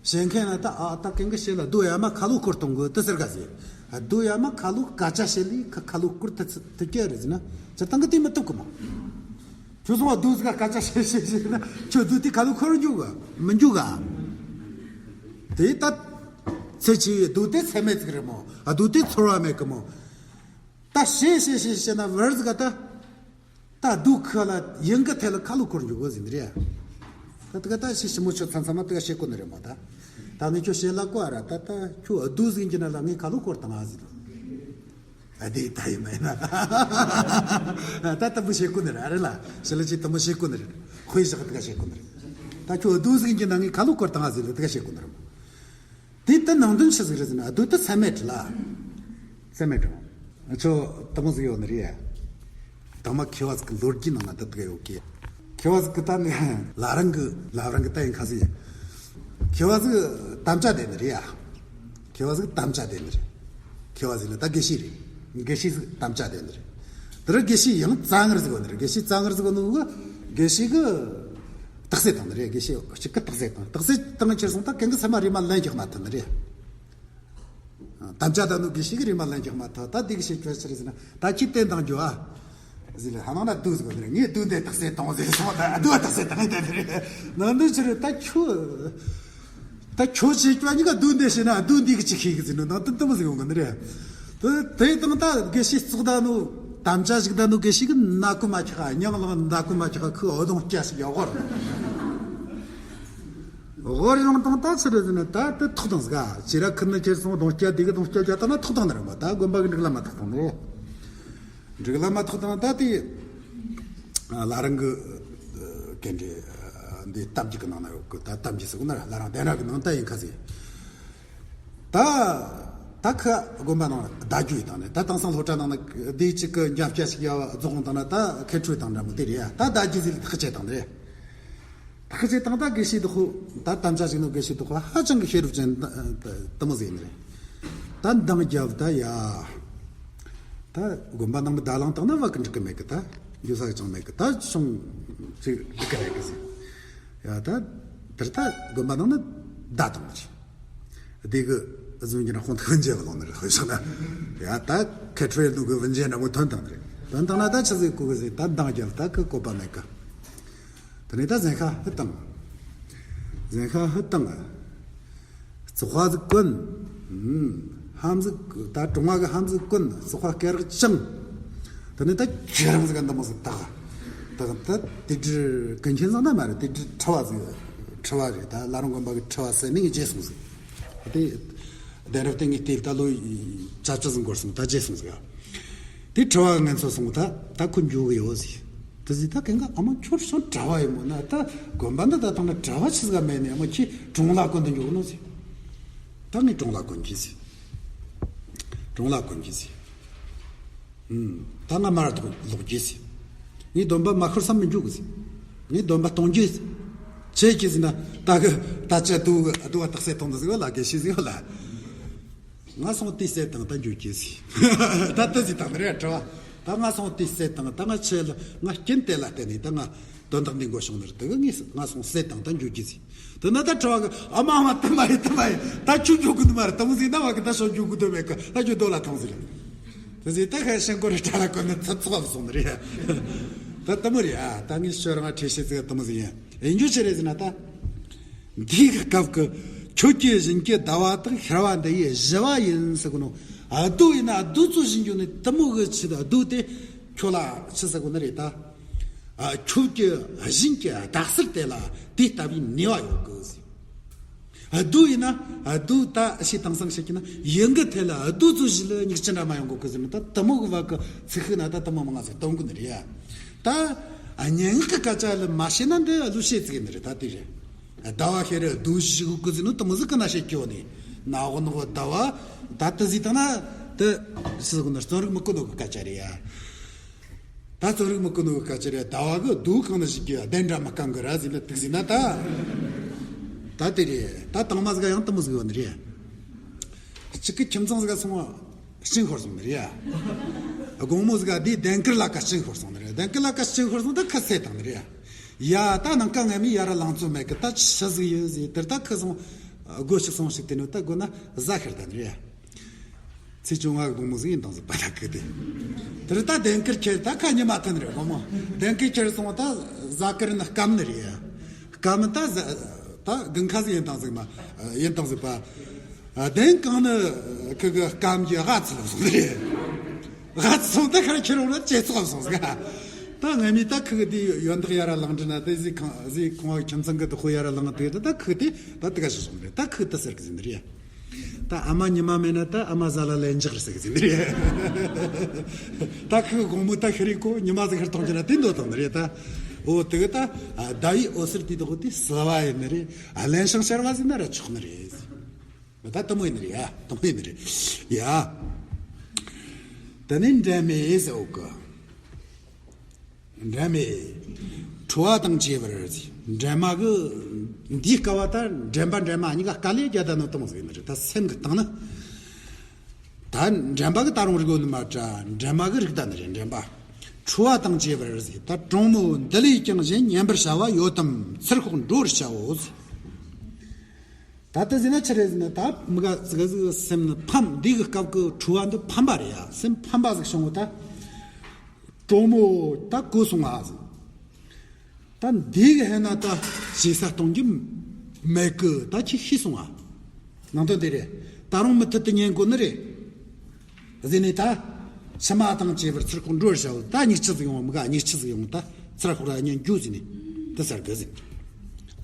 ཞེན་མཁན་ཡིན་ན་ད་ཨ་ད་གན་གི་ཞེ་ལ་རྡོ་ཡ་མ་ཁ་ལོ་སྐོར་གཏོང་དགོས་དེ་ཟེར་ག་ཟེར། རྡོ་ཡ་མ་ཁ་ལོ་སྐད་ཆ་བཤད་ལས་ཁ་ཁ་ལོ་སྐོར་དེ་ཚི་དེ་སྐད་རེད་ཟེར་ན་ཇ་ཏང་གི་དེ་མི་ཐུབ་གི་མོ། ཁྱོད་སོང་བ་རྡོ་ཟིག་ག་སྐད་ཆ་བཤད་བཤད་བཤད་ན་ཁྱོད་རྡོ་དེ་ཁ་ལོ་འཁོར་འཇུག་ག་མི་འཇུག་ག་དེ་ད་ཚེ་ཆེ་བའི་རྡོ་དེ་ཚད་མེད་ཟིག་རེད་མོ། རྡོ་དེ་ཚོར་བ་མེད་གི་མོ། ད་བཤད་བཤད་བཤད་བཤད་ན་བར་ཟིག་ག་ད། ད་སྡུག་ཁ་ལ་ཡིན་གི་ཐད་ལ་ཁ་ལོ་འཁོར་འཇུག་གོ་ཟིན་རེད། ད་དེ་ག་ད་ཤི་ཤི་མོ་ཆོ་ཚང་ཚང་མ་དེ་ག་བཤད་གོ་ནི་རེད་མོ་ད། ད་ངས་ཁྱོད་བཤད་ལ་གོ་ཨ་ར་ད་ད་ཁྱོད་སྡུག་ཟིན་གྱི་ན་ལ་ངས་ཁ་ལོ་འཁོར་བཏང་ཨ་ཟིན། ཨ་དེ་ད་ཡིན་མ་ཡིན་ན། ད་དེ་མོ་བཤད་གོ་ནི་རེད་ཨ་རེད་ལ། ཤི་ལ་ཅི་དེ་མོ་བཤད་གོ་ནི་རེད། དཔེ་བཞག་དེ་ག་བཤད་གོ་ནི་རེད། ད་ཁྱོད་སྡུག་ཟིན་གྱི་ན་ངས་ཁ་ལོ་འཁོར་བཏང་ཨ་ཟིན་ལ་དེ་ག་བཤད་གོ་ནི་རེད་མོ། དེ་ལྟ་ནང་དོན་ཆི་ཟིག་རེད་ཟེར་ན་སྡུག་ཏུ་ཚད་མེད་ལ། ཚད་མེད་དྲང་། ཁྱོད་དེ་མོ་ཟིག་ཡོད་ནི་རེད། དང་མ་མཁས་པ་ཟིག་གི་ལོ་རྒྱུས་ནང་ན་དེ་དག་ཡོད་གི། མཁས་པ་ཟིག་གི་ད་ནི་ལ་རང་གི་ལ་རང་གི་ད་ཡིན་ཁ་ཟིག་ཡིན། མཁས་པ་ཟིག་དམ་བཅའ་དེ་ནི་རེད་ཡ། མཁས་པ་ཟིག་དམ་བཅའ་དེ་ནི་རེད། མཁས་པ་ཟིག་ནི་ད་དགེ་བཤེས་རེད། དགེ་བཤེས་ཟིག་དམ་བཅའ་དེ་ནི་རེད། དེ་ར་དགེ་བཤེས་ཡང་རྩ་ངར་ཟིག་ཡོད་ནི་རེད། དགེ་བཤེས་རྩ་ངར་ཟིག་ཡོད་ནི་གི་དགེ་བཤེས་གི་རྟགས་གསལ་བཏང་ནི་རེད། དགེ་བཤེས་གཅིག་གི་རྟགས་གསལ་བཏང་། རྟགས་གསལ་བཏང་ཕྱིར་སོང་ད་གན་གི་ཚད་མ་རེ་མ་ལན་རྒྱག་མ་ཐུབ་ནི་རེད། དམ་བཅའ་ད་ནུ་དགེ་བཤེས་གི་རེ་མ་ལན་རྒྱག་མ་ཐུབ། ད་དེ་གི་བཤད་རྒྱུ་ཆི་རེད་ཟེར་ན་ད་ཁྱི་བསྟན་བཏང་རྒྱུ་ཨ། ཟེར་ལ་ཧ་ནང་ན་སྡུག་ཟེར་གོ་ནི་རེད། ངས་སྡུག་འདི་རྟགས་གསལ་བཏང་ཟེར་སོང་ད་སྡུག་རྟགས་གསལ་བཏང་ཡིན་དེ་རེད། ནང་དུ་ཆི་རེད་ད་ཁྱོད། ད་ཁྱོད་བྱེད་རྒྱུ་གཉིས་ཀ་སྡུག་འདི་བྱས་ན་སྡུག་འདི་གི་ཅི་ཤེས་གི་ཟེར་ནོ་ནང་དུ་དུ་མོ་ཟེར་ཡོང་གི་ནི་རེད། དེ་དེ་དང་ད་དགེ་བཤེས་བཙོག་ད་ནོ། དམ་བཅའ་ཞིག་ད་ནོ་དགེ་བཤེས་གི་ན་ཀུ་མ་ཆག་མྱང་ལང་ན་ཀུ་མ་ཆག་ཁུ་འོ་དོང་སྐྱ་ཞིག་ཡོད་གོ། འོ་རི་ལང་དང་ད་ཚི་རི་ཟི་ན་ད་དེ་ཐོག་དང་ཟ་ག་ཅི་ར་ཁུ་ནི་ཁྱེར་སོང་དོང་སྐྱ་དེ་གི་དོང་སྐྱ་རྒྱ་ད་ན་ཐོག་དང་ནི་རེད་མ། ད་དགོན་པ་གི་འགྲིག་ལ་མ་ཐོག་དང་ནི་རེད། འགྲིག་ལ་མ་ཐོག་དང་ད་དེ་ལ་རང་གི་གན་འདྲེ་འདི་གཏམ་རྒྱུད་གི་ནང་ན་ཡོད་གི། ད་གཏམ་རྒྱུད་ཟེར་གོ་ན་ལ་རང་བདེན་ར་གི་ནང་ད་ཡིན་ཁ་ཟེ། ད་ད་ཁ་དགོན་པ་ནང་བརྡ་བརྒྱུད་དང་ནི་ད་དེང་སང་སློབ་གྲྭ་ནང་ན་དེ་གཅིག་གི་འཇམ་སྐྱ་ཞིག་ཡ་རྫོགས་དང་ན་ད་ཁེ་ཁྲོས་དང་འདྲ་མོ་དེ་རེད་ཡ། ད་བརྡ་བརྒྱུད་ཟེར་ཐག་བཅད་དང་ནི་རེད། ཐག་བཅད་དང་ད་དགེ་བཤེས་དུ་ཁོ་ད་དམ་བཅའ་ཞིག་ནོ་དགེ་བཤེས་དུ་ཁོ་ཧ་ཅང་གི་ཤེས་རབ་ཅན་དུ་མོ་ཟེར་ནི་རེད། ད་འདང་རྒྱབ་ད་ཡ། ད་དགོན་པ་ནང་མི་ད་ལང་དང་ན་བ་གི་འགྲིག་གི་མེད་གི། ད་འགྱོ་ས་གི་ཅང་མེད་གི། ད་ཤོང་ཅིག་འགྲིག་གི་རེད་གི་ཟེར། ཡ་ད་དེར་ད་དགོན་པ་ནང་ན་བརྡ་དང་ཅི། དེ་གི་བཟོ་རྒྱུ་ན་ཁོང་དུ་ཧུན་རྗེ་བ་ལོང་ནི་རེད། ཧུན་ཤོག་ན་ཡ་ད་ཁེ་ཁྲོའི་ལུག་གི་ཝུན་རྗེ་འདྲ་མོ་ཐོན་དང་རེད། ཐོན་དང་ན་ད་ཆི་ཟིག་གོ་གི་ཟེར། ད་འདང་རྒྱབ་ད་གི་བཀོད་པ་མེད་གི། དེ་ནས་ད་གཟན་ཤ་ཧུད་བཏང་། གཟན་ཤ་ཧུད་བཏང་། བཙོག་པ་ཟིག་གོན། ཧམ་ཟིག་ད་གྲོང་བ་གི་ཧམ་ཟིག་གོན། བཙོག་པ་སྐེ་རགས་བཅིངས། དེ་ནས་ད་ཁྱེད་རང་ཟིག་ག་འདི་མོ་ཟིག་བཏགས། བཏགས་ད་དེ་དྲི་ཀུན་མཁྱེན་ཚང་ན་མ་རེད། དེ་དྲི་ཁྲི་བ་ཟིག་ཁྲི་བ་རེད། ད་བླ་རུང་དགོན་པ་གི་ཁྲི་བ་ཟེར་ནི་ངས་བརྗེད་སོང་ཟིག། དེ་གདན་རབས་དེ་ངས་བལྟས་ད་ལོ་བཅུ་བཅུ་ཟིག་འགོར་སོང་། ད་བརྗེད་སོང་ཟིག། དེ་གྲྭ་བ་ངན་ཚོ་སོང་། ད་ད་ཁོ་འགྱོ་གི་ཡོད་ཟེར། དེ་ཟེར་ད་གན་ག་ཨ་མ་ཁྱོད་སོང་གྲྭ་བ་ཡིན་མོ་ན། ད་དགོན་པ་འདི་ད་ཐང་ན་གྲྭ་བ་ཆི་ཟིག་མེད་ནས་ཨ་མ་ཁྱེད་གྲོང་ལ་གོན་དུ་འགྱོ་གི་ནོ་ཟེར། ད་ངས་གྲོང་ལ་གོན་གྱིས་ཟེར། གྲོང་ལ་གོན་གྱིས་ཟེར། ཨུམ། ད་ང་མར་ཐོག་ལོག་གྱིས་ཟེར། ངས་སྡོམ་པ་མ་ཁུར་བསམ་མི་འཇུག་གི་ཟེར། ངས་སྡོམ་པ་གཏོང་གྱིས་ཟེར། ཆེ་གྱིས་ཟེར་ན་ད་གི་ད་ཅི་དུ་གི་དུ་བ་རྟགས་གསལ་གཏོང་དུ་ཟེར་བ་ལ་དགེ་བཤེས་ཟེར་བ་ལ། ང་སོང་དེ་བསད་དང་ད་འགྱོ་རྒྱུ་ཟིག། ད་ལྟ་ཟིག་དང་རེད་དྲི་བ། ད་ང་སོང་དེ་བསད་དང་ད་ང་ཆེ་ལ་ང་རྐྱེན་དེ་ལ་བརྟེན་ནས་ད་ང་དོན་དག་འདི་འགོ་བྱུང་ནི་རེད། དེ་གི་ངས་ང་སོང་བསད་དང་ད་འགྱོ་རྒྱུ་ཟིག། དེ་ན་ད་དྲི་བ་གི་ཨ་མ་ཨ་མ་ད་མ་ཡིན་ད་མ་ཡིན་ད་ཁྱོད་འགྱོ་དགོས་ནི་མ་རེད། ད་མོ་ཟིག་ན་བ་གི་ད་ཤོག་འགྱོ་དགོས་དོན་མེད་གི། ད་ཁྱོད་རྡོ་ལ་ཐོངས་ཟིག་རེད། དེ་ཟིག་ད་ཁ་ཤས་མགོ་རེ་གྲ་ལ་གོན་ནི་ཚ་ཚོགས་ལ་སོང་ནི་རེད། ད་ད་མོ་རེད་ཨ། ད་ངས་ཤོད་རང་ཁྲེལ་བཤད་ཟིག་ད་མོ་ཟིག་ཡིན། ཡིན་རྒྱུ་ཆི་རེད་ཟེར་ན་ད། འདིའི་སྐབས་ཀྱི་ཁྱོད་ཀྱི་བཞིན་གྱི་ཟླ་བ་དག་ཤར་བ་འདི་ཡི་བཞི་བ་ཡིན་ཟེར་གོ་ནོ། རྡོ་ཡིན་ན་རྡོ་ཚོ་བཞིན་རྒྱུ་ནི་དེ་མོ་གི་ཆེད་དུ་རྡོ་དེ་ཁྱོད་ལ་ཆི་ཟེར་གོ་ནི་རེད་ད། ཨ། ཁྱོད་ཀྱི་བཞིན་གྱི་ལྡག་སིལ་དེ་ལ་དེ་ལྟ་བུའི་ནུས་པ་ཡོད་གི་ཟེར། རྡོ་ཡིན་ན་རྡོ་ད་ཞེས་དེང་སང་བཤད་ཀྱི་ན་ཡིན་གི་ཐད་ལ་རྡོ་ཚོ་ཞིག་ལ་མྱིག་ཅི་འདྲ་མ་ཡོང་གི་གི་ཟེར་ན། ད་དེ་མོ་གི་བ་གི་ཚིག་ཤིག་ན་ད་དེ་མོ་མང་ང་ཟེར་གཏོང་གི་ནི་རེད་ཡ། ད་སྙན་ངག་གི་སྐད་ཆ་ལ་མ་བཤད་ན་འདི་བློ་ཤེས་ཚིག་ཡིན་ནི་རེད། ད་དེ་རེད། ཟླ་བ་ཤེས་རེད། རྡོ་ཞིག་གི་ཟེར་ནོ་དེ་མོ་ཟིག་གི་ན་བཤད་ཀྱི་ཡོད་ནི། ན་འོ་ནོ་ཟླ་བ་ད་དེ་ཟིག་དང་ན་དེ་ཟེར་གི་ན་རྩོམ་རིག་མི་གོ་ནོ་གི་སྐད་ཆ་རེད་ཡ། ད་རྩོམ་རིག་མི་ཀུན་ནོ་གི་སྐད་ཆ་རེད། ཟླ་བ་གི་རྡོ་གང་ནས་ཞིག་གི་གདན་འདྲ་མི་རྐང་གི་ར་ཟིན་ལ་ཏིག་ཟིན་ན་ད། ད་དེ་རེད། ད་དང་མ་ཟིག་ཡང་དེ་མོ་ཟིག་ཡོད་ནི་རེད། གཅིག་གི་ཁྱིམ་ཚང་ཟིག་སོང་བ་གཅིན་ཤོར་སོང་ནི་རེད། དགོང་མོ་ཟིག་དེའི་གདན་དཀར་ལ་ཀ་གཅིན་ཤོར་སོང་ནི་རེད། གདན་དཀར་ལ་ཀ་གཅིན་ཤོར་སོང་ད་ཁ་སེ་བཏང་ནི་རེད། ཡ་ད་ནང་ཀ་ངས་མི་ཡ་ར་ལང་ཚོ་མེད་གི། ད་ཆི་ཟིག་ཡོད་ཟིག་དེར་ད་ཁི་སོང་སྒོ་ཞིག་སོང་ཞིག་དེ་ནོ་ད་དགོ་ན་ཟ་ཁེར་ད་ནི་རེད། ཚེས་བཅོ་ལྔ་གི་དགོང་མོ་ཟིག་ཡིན་དང་ཟིག་པ་ད་ཁུ་དེ། དེར་ད་གདན་དཀར་ཁྱེར་ད་ཁ་ཉི་མ་ཐོན་རེད་དགོང་མོ། གདན་དཀར་ཁྱེར་སོང་ད་ཟ་ཀི་རི་ནི་སྐམ་ནི་རེད། སྐམ་ད་ཟ་ད་དགུན་ཁ་ཟིག་ཡིན་དང་ཟིག་མ་ཡིན་དང་ཟིག་པ། གདན་གང་ནི་ཁུ་གི་སྐམ་གྱི་ཧ་ཚི་ལ་སོང་ནི་རེད། ཧ་ཚི་སོང་ད་ཁར་ཁྱེར་འོང་ན་ཅེ་ཚོགས་སོང་ཟིག་ད་ངས་མི་ད་ཁུ་གི་དེ་ཡོན་བདག་ཡ་ར་ལང་འདྲི་ན་དེ་ཟིག་ཁང་ཟིག་ཁང་བ་ཁྱིམ་ཚང་གི་དུ་ཁོ་ཡ་ར་ལང་དེ་ད་ཁུ་དེ་ད་དེ་ག་ཞིག་སོང་ནི་རེད། ད་ཁུ་ད་ཟེར་གི་ཟིན་ནི་རེད། ད་ཨ་མ་ཉི་མ་མེད་ན་ད་ཨ་མ་ཟ་ལ་ལན་འཇགས་རེད་ཟེར་གི་ཟིན་རེད། ད་ཁི་དགོང་མོ་ད་ཤི་རིག་གོ་ཉི་མ་ཟིག་ཤར་གཏོང་རྒྱུ་ན་དེ་འདོད་དང་ནི་རེད་ད། འོ་དེ་གི་ད་ཟླ་བའི་འོད་ཟེར་དེ་དག་དེ་བསིལ་བ་ཡིན་ནི་རེད། ཨ་ལན་ཤང་ཤར་བ་ཟིན་ན་ར་ཆོག་ནི་རེད། ད་དེ་མོ་ཡིན་ནི་རེད་ཡ། དེ་མོ་ཡིན་ནི་རེད་ཡ། དེ་ནས་འབྲལ་མེད་ཟེར་འོ་གི། འབྲལ་མེད། འཁྲུལ་བ་དང་བཅས་པར། འདྲེན་མ་གི་འདིའི་སྐབས་བ་ད་འདྲེན་པ་འདྲེན་མ་གཉིས་ཀ་དཀའ་ལས་རྒྱ་ད་ནོ་དེ་མོ་ཟིག་ཡིན་ནི་རེད། ད་སེམས་ཀྱི་སྟེང་ན། ད་འདྲེན་པ་གི་ད་རུང་རིག་ཡོད་ནི་མ་འདྲ། འདྲེན་མ་གི་རིག་ད་ནི་རེད། འདྲེན་པ། འཁྲུལ་བ་དང་བཅས་པར། ད་དྲང་མོ་འདི་ལས་ཀྱང་གཞན་ཉན་པར་བྱ་བ་ཡོད་དམ། ཚུར་ཤོག་འགྲོ་བར་བྱའོ། ད་ལྟ་ཟེར་ན་ཆི་རེད་ཟེར་ན། ད་མི་ག་ཟིག་ཟིག་སེམས་ནི་ཕམ། འདི་གི་སྐབས་ཀྱི་འཁྲུལ་བ་འདི་ཕམ་པ་རེད་ཡ། སེམས་ཕམ་པ་ཟིག་བྱུང་བ་ད། གྲོགས་མོ་ད་གོ་སོང་ང་ཟིག་ད་འདི་གི་ཧེ་ན་ད་ཞེ་ས་གཏོང་རྒྱུ་མེད་གི། ད་ཁྱི་ཤི་སོང་ང་། ནང་དོན་དེ་རེད། ད་རུང་མུ་མཐུད་དུ་ཉན་དགོ་ནི་རེད། ཟེར་ནས་ད། ཕྱི་མ་དང་བཅས་པར་ཚུར་ཁོ་འགྲོ་བར་བྱའོ། ད་སྙིགས་ཆུ་ཟིག་ཡོང་། མི་ག་སྙིགས་ཆུ་ཟིག་ཡོང་། ད་ཚུར་ཁོ་ར་ཉན་རྒྱུ་ཟེར་ནས་དེ་ཟེར་གི་ཟེར།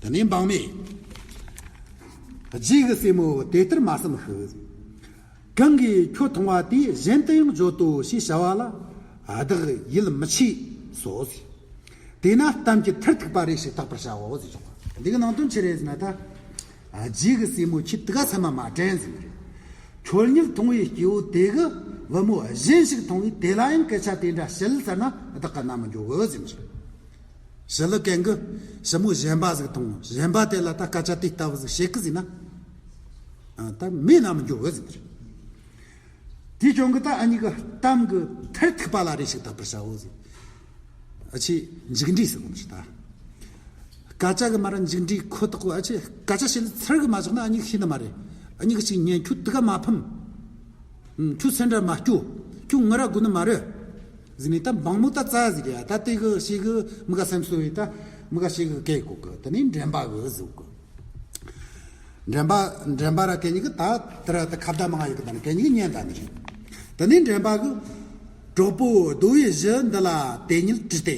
དེ་ནས་འབངས་མས། རྗེ་གི་སྲས་མོ་དེ་ལྟར་མ་བསམ་ཤིག་གང་གིས་ཁྱོད་མཐོང་བ་དེས་གཞན་དུ་ཡང་བརྗོད་དོ་ཞེས་བྱ་བ་ལ། བདག་ཡིད་མི་ཆེས་སོ་ཟེར། དེས་ན་གཏམ་གྱི་མཐར་ཐུག་པ་རེ་ཞིག་བརྟག་པར་བྱའོ་ཟེར་ཆོག་འདི་གི་ནང་དོན་ཆི་རེད་ཟེར་ན། ད་རྗེ་གི་སྲས་མོ་ཁྱེད་དེ་ག་ཚད་མ་མ་དྲན་ཟེར་ནི་རེད། ཁྱོད་ཉིད་མཐོང་བའི་སྐྱེ་བོ་དེ་གི་བུ་མོ་གཞན་ཞིག་མཐོང་བས་དེ་ལ་ཡང་སྐད་ཆ་དེ་འདྲ་བཤད་ཟེར་ན་བདག་གི་ན་མི་འགྱོ་གི་ཟེར་ནི་རེད། ཞི་ལུ་གན་གི་ཞི་མོ་གཞན་པ་ཟིག་མཐོང་། གཞན་པ་དེ་ལ་ད་སྐད་ཆ་དེ་ལྟ་བུ་ཟིག་བཤད་གི་ཟེར་ན། ཨ། ད་མི་ན་མི་འགྱོ་གི་ཟེར་ནི་རེད། དེའི་རྐྱེན་གྱིས་ད་ཨ་ནི་གི་གཏམ་གྱི་མཐར་ཐུག་པ་ལ་རེ་ཞིག་བརྟག་པར་བྱའོ་ཟེར། ཨ་ཆེ་མཇུག་འབྲས་ཟེར་གོ་ནི་ད། སྐད་ཆ་གི་མ་ར་མཇུག་འབྲས་ཁོ་ཐག་གོ། ཨ་ཆེ་སྐད་ཆ་བཤད་ལ་ཚར་གི་མ་བཞག་ན་ཨ་ནི་གི་ཤེས་ནི་མ་རེད། ཨ་ནི་གི་ཅིག་ཉན། ཁྱོད་དེ་ག་མ་ཕམ། ཨུམ། ཁྱོད་སེམས་འདྲ་མ་སྐྱོ། ཁྱོད་ང་ར་དགོ་ནི་མ་རེད། ཟེར་ནས་ད་འབངས་མོ་ད་རྩ་ཟིག་རེད། ད་དེ་གི་ཞིག་གི་མི་ག་སེམས་གསོ་བའི་ད་མི་ག་ཞིག་གི་སྐད་གོ་གི། དེ་ནས་འདྲེན་པ་གི་ཟེར་གོ། འདྲེན་པ། འདྲེན་པ་ར་གན་གཉིས་ཀྱིས་ད་དེ་ར་ད་ཁ་བརྡ་མང་ཡོད་གི། ད་ནི་གན་གཉིས་ཀྱིས་ཉན་ད་ནི་རེད། དེ་ནས་འདྲེན་པ་གིས། གྲོགས་པོ་རྡོ་ཡི་གཞུ་འདི་ལ་དེ་ཉིད་དྲིས་ཏེ།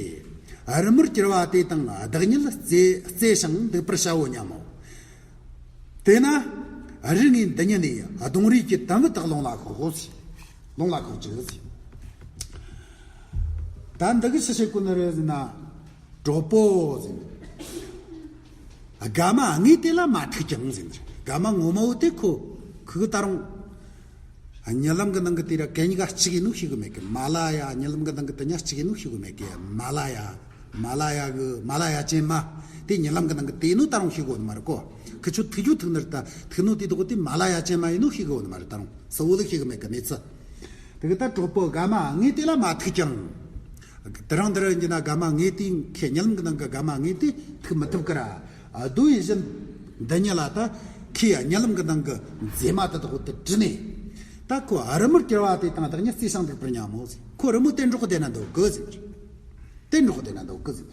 རི་མོར་གྱུར་པ་དེ་དང་བདག་ཉིད་རྩེ་རྩེ་ཞིང་འདུག་པར་བྱའོ་སྙམ་མོ། དེས་ན་རི་ངས་འདི་ཉིད་ནས་གདོང་རིས་ཀྱི་དུམ་བུ་དག་ལོང་ལ་ཤོག་ཟེར། ལོང་ལ་ཤོག་ཅིག་ཟེར། ད་འདི་གིས་ཆི་བཤད་གོ་ནི་རེད་ཟེར་ན། གྲོགས་པོ་ཟེར་ནས། དགའ་མ་དངོས་དེ་ལ་མ་ཐུག་ཀྱང་ཟེར་ནས། དགའ་མ་ངོ་མ་བོ་དེ་ཁོ་ཁུ་གི་ད་རུང་། རྨི་ལམ་གི་ནང་གི་དེ་ར་གན་གཉིས་ཀ་གཅིག་ཡིན་ནོ་ཤེས་གི་མེད་གི། མ་ལ་ཡ། རྨི་ལམ་གི་ནང་གི་དེ་ཉག་གཅིག་ཡིན་ནོ་ཤེས་གི་མེད་གི། མ་ལ་ཡ། མ་ལ་ཡ་གི་མ་ལ་ཡ་ཅན་མ། དེ་རྨི་ལམ་གི་ནང་གི་དེ་ནོ་ད་རུང་ཤེས་གོ་ནི་མ་རེད་གོ། ཁི་ཆོ་ཐུག་རྒྱུ་ཐུག་ནི་རེད། ད་ཐུག་ནོ་དེ་དག་དེ་མ་ལ་ཡ་ཅན་མ་ཡིན་ནོ་ཤེས་གི་ཡོད་ནི་མ་རེད། ད་རུང་གསལ་བོ་ལ་ཤེས་གི་མེད་གི་གནས་ཚུལ། དེ་གི་ད་གྲོགས་པོ་དགའ་མ་དངོས་དེ་ལ་མ་ཐུག་ཀྱང་། དེ་རིང་འདི་རུ་ཡིན་ན་དགའ་མ་དངོས་དེ། ཁོའི་རྨི་ལམ་གི་ནང་གི་དགའ་མ་དངོས་དེ་ཐུག་མི་ཐུབ་ཀི་ར། རྡོ་ཡི་གཞུ་འདི་ཉིད་ལ་ད་ཁོའི་རྨི་ལམ་གི་ནང་གི་མཛེས་མ་དེ་དག་དེ་དྲིས་ནས། ད་ཁོ་རི་མོར་གྱུར་པ་དེ་དང་བདག་ཉིད་རྩེ་ཞིང་འདུག་པར་སྙམ་མོ་ཟེར། ཁོ་རི་མོ་དེ་འགྲོགས་བསྡད་ན་འདོད་གི་ཟེར། དེ་འགྲོགས་བསྡད་ན་འདོད་གི་ཟེར།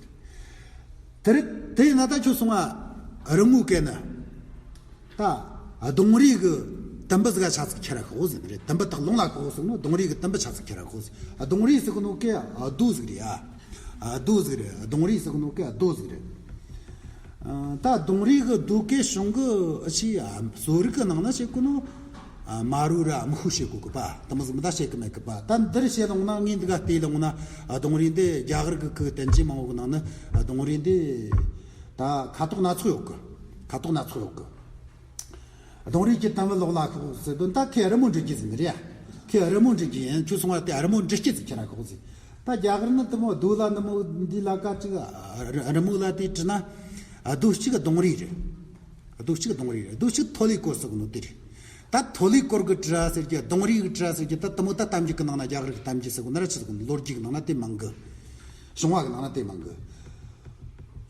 དེ་རེད། དེ་ཡིན་ན་ད་ཁྱོད་སོང་ང་རི་མོ་གན་ནི། ད་གདོང་རིས་གི་དུམ་བུ་ཟིག་ག་ཆ་ཚིག་ཁྱེར་ར་ཤོག་ཟེར་ནི་རེད། དུམ་བུ་དག་ལོང་ལ་ཤོག་ཟེར་ནོ། གདོང་རིས་གི་དུམ་བུ་ཆ་ཚིག་ཁྱེར་ར་ཤོག་ཟེར། གདོང་རིས་ཟེར་གི་ནོ་གན་རྡོ་ཟིག་རེད་ཡ། རྡོ་ཟིག་རེད། ལྡུང་རི་ཟེར་གོ་ནོ་གི་རྡོ་ཟིག་རེད། ཨ། ད་ལྡུང་རི་གི་རྡོ་གི་གཞུང་གི་ཨ་ཆི་ཨ་གསོ་རིག་གི་ནང་ན་བཤད་གོ་ནོ། ཨ། མ་རུ་ར་མི་ཤུ་བཤད་གོ་གི་པ། དེ་མོ་ཟིག་མི་ད་བཤད་གི་མེད་གི་པ། ད་འདིར་བཤད་ལོང་ན། ངས་འདི་ག་བལྟས་ལོང་ན། ཨ། ལྡུང་རི་འདི་རྒྱ་གར་གི་ཁུ་བསྟན་བཅོས་མང་བོ་གི་ནང་ན། ཨ། ལྡུང་རི་འདི་ད་ཁ་དོག་སྣ་ཚོགས་ཡོད་གི། ཁ་དོག་སྣ་ཚོགས་ཡོད་གི། ལྡུང་རི་གི་དམ་བུ་ལོག་ལ་ཁོག་ཟེར་དོན། ད་ཁོས་རི་མོ་འབྲི་རྒྱུ་ཟིག་མ་རེད་ཡ། ཁོས་རི་མོ་འབྲི་རྒྱུ་ཡིན། ཁྱོད་སོང་བ་དེ་རི་མོ་འབྲི་རྒྱུ་ཟིག་ཁྱེད་ར་ཁོག་ཟིག། ད་རྒྱ་གར་ནི་དེ་མོ་རྡོ་ལ་ནི་མོ་འདི་ལ་ཀ་ཅིག་རི་མོ་ལ་དེ་བྲིས་ན། རྡོ་གཅིག་ལྡུང་རི་རེད། རྡོ་གཅིག་ལྡུང་རི་རེད། རྡོ་གཅིག་ཐོ་ལི་ཀོར་ཟེར་གོ་ནོ་དེ་རེད། ད་ཐོ་ལི་ཀོར་གི་བྲིས་ཟེར་རྒྱུ། ལྡུང་རི་གི་བྲིས་ཟེར་རྒྱུ། ད་དེ་མོ་ད་གཏམ་རྒྱུད་གི་ནང་ན། རྒྱ་གར་གི་གཏམ་རྒྱུད་ཟེར་གོ་ན་ར་ཆི་ཟེར་གོ་ནོ། ལོ་རྒྱུས་གི་ནང་ན་དེ་མང་གི། བྱུང་བ་གི་ནང་ན་དེ་མང་གི།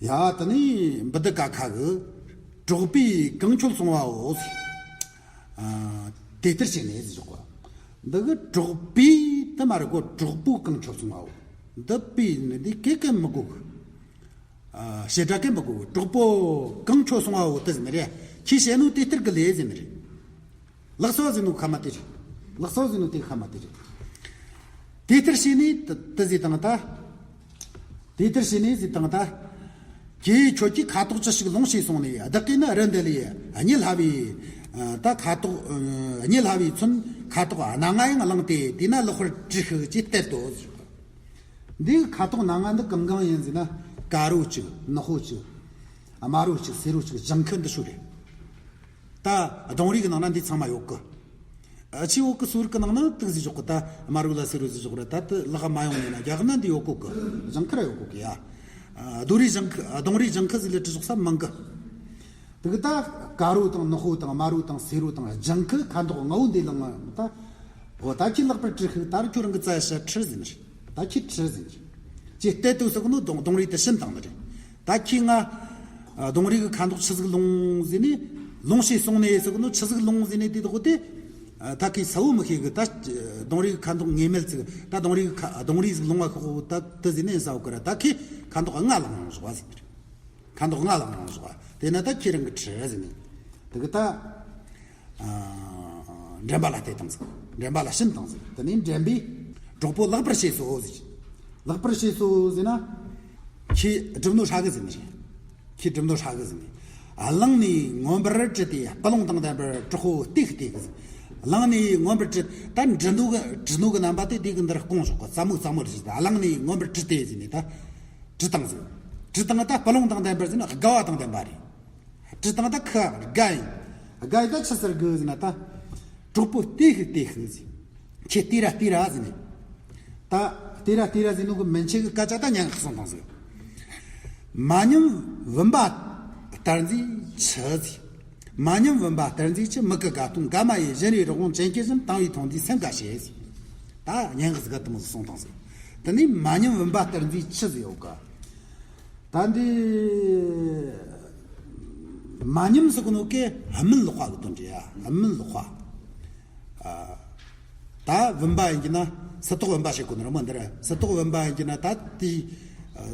ཡ། དེ་ནས་བི་དི་ཀ་ཁ་གི་གྲོགས་པོས་གང་འཁྱོལ་སོང་བའོ། ཨ། དེ་ལྟར་བྱས་ནས་ཟེར་གོ། འདི་གི་གྲོགས་པོས་དེ་མ་རེད་གོ། གྲོགས་པོ་གང་འཁྱོལ་སོང་བའོ། འདི་པོས་ནི་འདི་སྐད་གི་མི་གོ་གི། ཨ། བྱེད་སྒྲ་གི་མི་གོ་གི། གྲོགས་པོ་གང་འཁྱོལ་སོང་བའོ་དེ་ཟེར་ནི་རེད། ཁྱོས་བྱས་ནོ་དེ་ལྟར་གི་ལས་ཟེར་ནི་རེད། ལགས་སོ་ཟེར་ནོ་ཁ་མ་དེ་རེད། ལགས་སོ་ཟེར་ནོ་དེ་ཁ་མ་དེ་རེད། དེ་ལྟར་བྱས་ནས་དེ་དེ་ཟེར་དང་ད། དེ་ལྟར་བྱས་ནས་ཟེར་དང་ད། ཁྱོད་ཁྱོད་ཀྱིས་ཁ་དོག་ཅི་ཞིག་ལོངས་བྱས་སོང་ནས། བདག་གིས་ནི་རི་འདི་ལས་རྙེད་སླ་བའི། ཨ། ད་ཁ་དོག་ཨ། རྙེད་སླ་བའི་ཚོན་ཁ་དོག་སྣ་ལྔ་ཡང་བླངས་ཏེ། དེས་ན་ལེགས་པར་བྲིས་ཤིག་ཅེས་གཏད་དོ་ཟེར། འདིའི་ཁ་དོག་སྣ་ལྔ་འདི་གང་གང་ཡིན་ཟེར་ན། དཀར་རོ་གཅིག་ནག་པོ་གཅིག་དམར་རོ་གཅིག་སེར་རོ་གཅིག་ལྗང་ཁུ་འདི་ཚོ་རེད། ད་ལྡུང་རི་གི་ནང་ན་འདི་ཚང་མ་ཡོད་གི། ཨ། ཕྱི་འོག་གི་གསོ་རིག་གི་ནང་ན་དེ་ཟིག་འཇོག་གི། ད་དམར་རོ་ལ་སེར་རོ་ཟིག་འཇོག་ར། ད་དེ་ལག་མ་ཡོང་ནས་ན། རྒྱ་གར་ན་འདི་ཡོད་གོ་གི། ལྗང་ཁུ་ར་ཡོད་གོ་གི་ཡ། ཨ། ལྡུང་རི་ལྗང་ཁུ། ཨ། ལྡུང་རི་ལྗང་ཁུ་ཟིག་ལས་བྲིས་འཇོག་ས་མང་གི། དེ་གི་ད་དཀར་རོ་དང་ནག་པོ་དང་དམར་རོ་དང་སེར་རོ་དང་ལྗང་ཁུ་ཁ་དོག་ལྔ་བོ་འདི་ལ་ང་ད། འོ། ད་ཁྱོས་ལེགས་པར་བྲིས་ཤིག་ད་རུང་ཁྱོད་རང་གི་རྩ་ཞབས་ཁྲིད་ཟེར་ནི་རེད། ད་ཁྱོས་ཁྲིད་ཟེར་ནི་རེད། ཅེས་གཏད་དོ་ཟེར་གོ་ནོ། ལྡུང་ལྡུང་རི་དེ་བྱིན་བཏང་ནི་རེད། ད་ཁྱོས་ང་ལྡུང་རི་གི་ཁ་དོག་ཆི་ཟིག་ལོངས་ཟེར་ནས། ལོངས་བྱས་སོང་ནས་ཟེར་གོ་ནོ། ཆི་ཟིག་ལོངས་ཟེར་ནས་དེ་དོག་དེ། ད་ཁོས་གསལ་བོ་མི་ཤེས་གི། ད་ལྡུང་རི་གི་ཁ་དོག་ངེས་མེད་ཟིག་ད་ལྡུང་རི་གི་ཁ་ལྡུང་རི་ཟིག་ལོང་བ་ཤོག་ད་དེ་ཟེར་ནས་གསལ་བོ་གི་ར། ད་ཁོས་ཁ་དོག་ལྔ་བླངས་ཡོང་ཟེར་བ་ཟེར་ནི་རེད། ཁ་དོག་ལྔ་བླངས་ཡོང་ཟེར་བ། དེ་ན་ད་ཁྱོད་རང་གིས་ཁྲིད་ཟེར་ནས། དེ་གི་ད། ཨ། འགྲན་པ་ལ་གཏད་བཏང་ཟིག་འགྲན་པ་ལ་བྱིན་བཏང་ཟིག་དེ་ནས་འགྲན་པས་གྲོགས་པོ་ལེགས་པར་བྱས་སོ་ཟེར། ལེགས་པར་བྱས་སོ་ཟེར་ན། ཁྱོས་བྲིས་ནོ་ཧྲ་གི་ཟེར་ནི་རེད། ཁྱོས་བྲིས་ནོ་ཧྲ་གི་ཟེར་ནི། བླངས་ནས་མངོན་པར་བྲིས་ཏེ། སྤུ་ལོང་དང་ལྡན་པར་དྲག་པོ་བལྟས་ཤིག་བལྟས་ཤིག་ཟེར། བླངས་ནས་མངོན་པར་བྲིས། ད་འབྲི་ནོ་གི་བྲིས་ནོ་གི་རྣམ་པ་དེ་དེ་གི་འདིར་སྐོང་ཞོག་གི། རྩ་མོ་རྩ་མོ་རེ་བྱས་ཏེ། བླངས་ནས་མངོན་པར་བྲིས་ཏེ་ཟེར་ནས་ད། བྲིས་བཏང་ཟིག་བྲིས་བཏང་། ད་སྤུ་ལོང་དང་ལྡན་པར་ཟེར་ན་དགའ་བ་དང་ལྡན་པ་རེད། བྲིས་བཏང་། ད་ཁོ་དགའ་ཡིན། དགའ་ཡིན། ད་ཆི་ཟེར་གི་ཟེར་ན། ད་གྲོགས་པོ་བལྟས་ཤིག་བལྟས་ཤིག་ཟེར། ཁྱོས་བལྟས་ར་བལྟས་ར་ཟེར་ནས། ད་བལྟས་ར་བལྟས་ར་ཟེར་ནོ་གི་མན་ཆད་གི་སྐད་ཆ་ད་སྙན་ངག་གསུངས་བཏང་ཟིག་མ་ཉམས་བུམ་པ་གཏེར་མཛོད་ཆུ་ཟེར། མ་ཉམས་བུམ་པ་གཏེར་མཛོད་ཆུ། མིག་གིས་དགའ་སྟོན་དགའ་མ་ཡིན། བཞིན་རས་རི་བོང་ཅན་གྱི་བཞིན། དང་བའི་ཐོན་དུས་སེམས་དགའ་བྱེད་ཟེར། ད་སྙན་ངག་ཟིག་ག་དེ་མོ་ཟིག་གསུངས་བཏང་ཟིག་དེ་ནས་མ་ཉམས་བུམ་པ་གཏེར་མཛོད་ཆུ་ཟེར་ཡོད་གི། ད་འདི་མ་ཉམས་ཟེར་གོ་ནོ་གི་སྨིན་ལོག་པ་གི་དོན་རེད་ཡ། སྨིན་ལོག་པ། ཨ། ད་བུམ་པ་ཡིན་གྱི་ན། སིལ་ཏོག་བུམ་པ་བཤད་གོ་ནི་རེད་མོ་འདིར། སིལ་ཏོག་བུམ་པ་ཡིན་གྱི་ན། ད་དེ་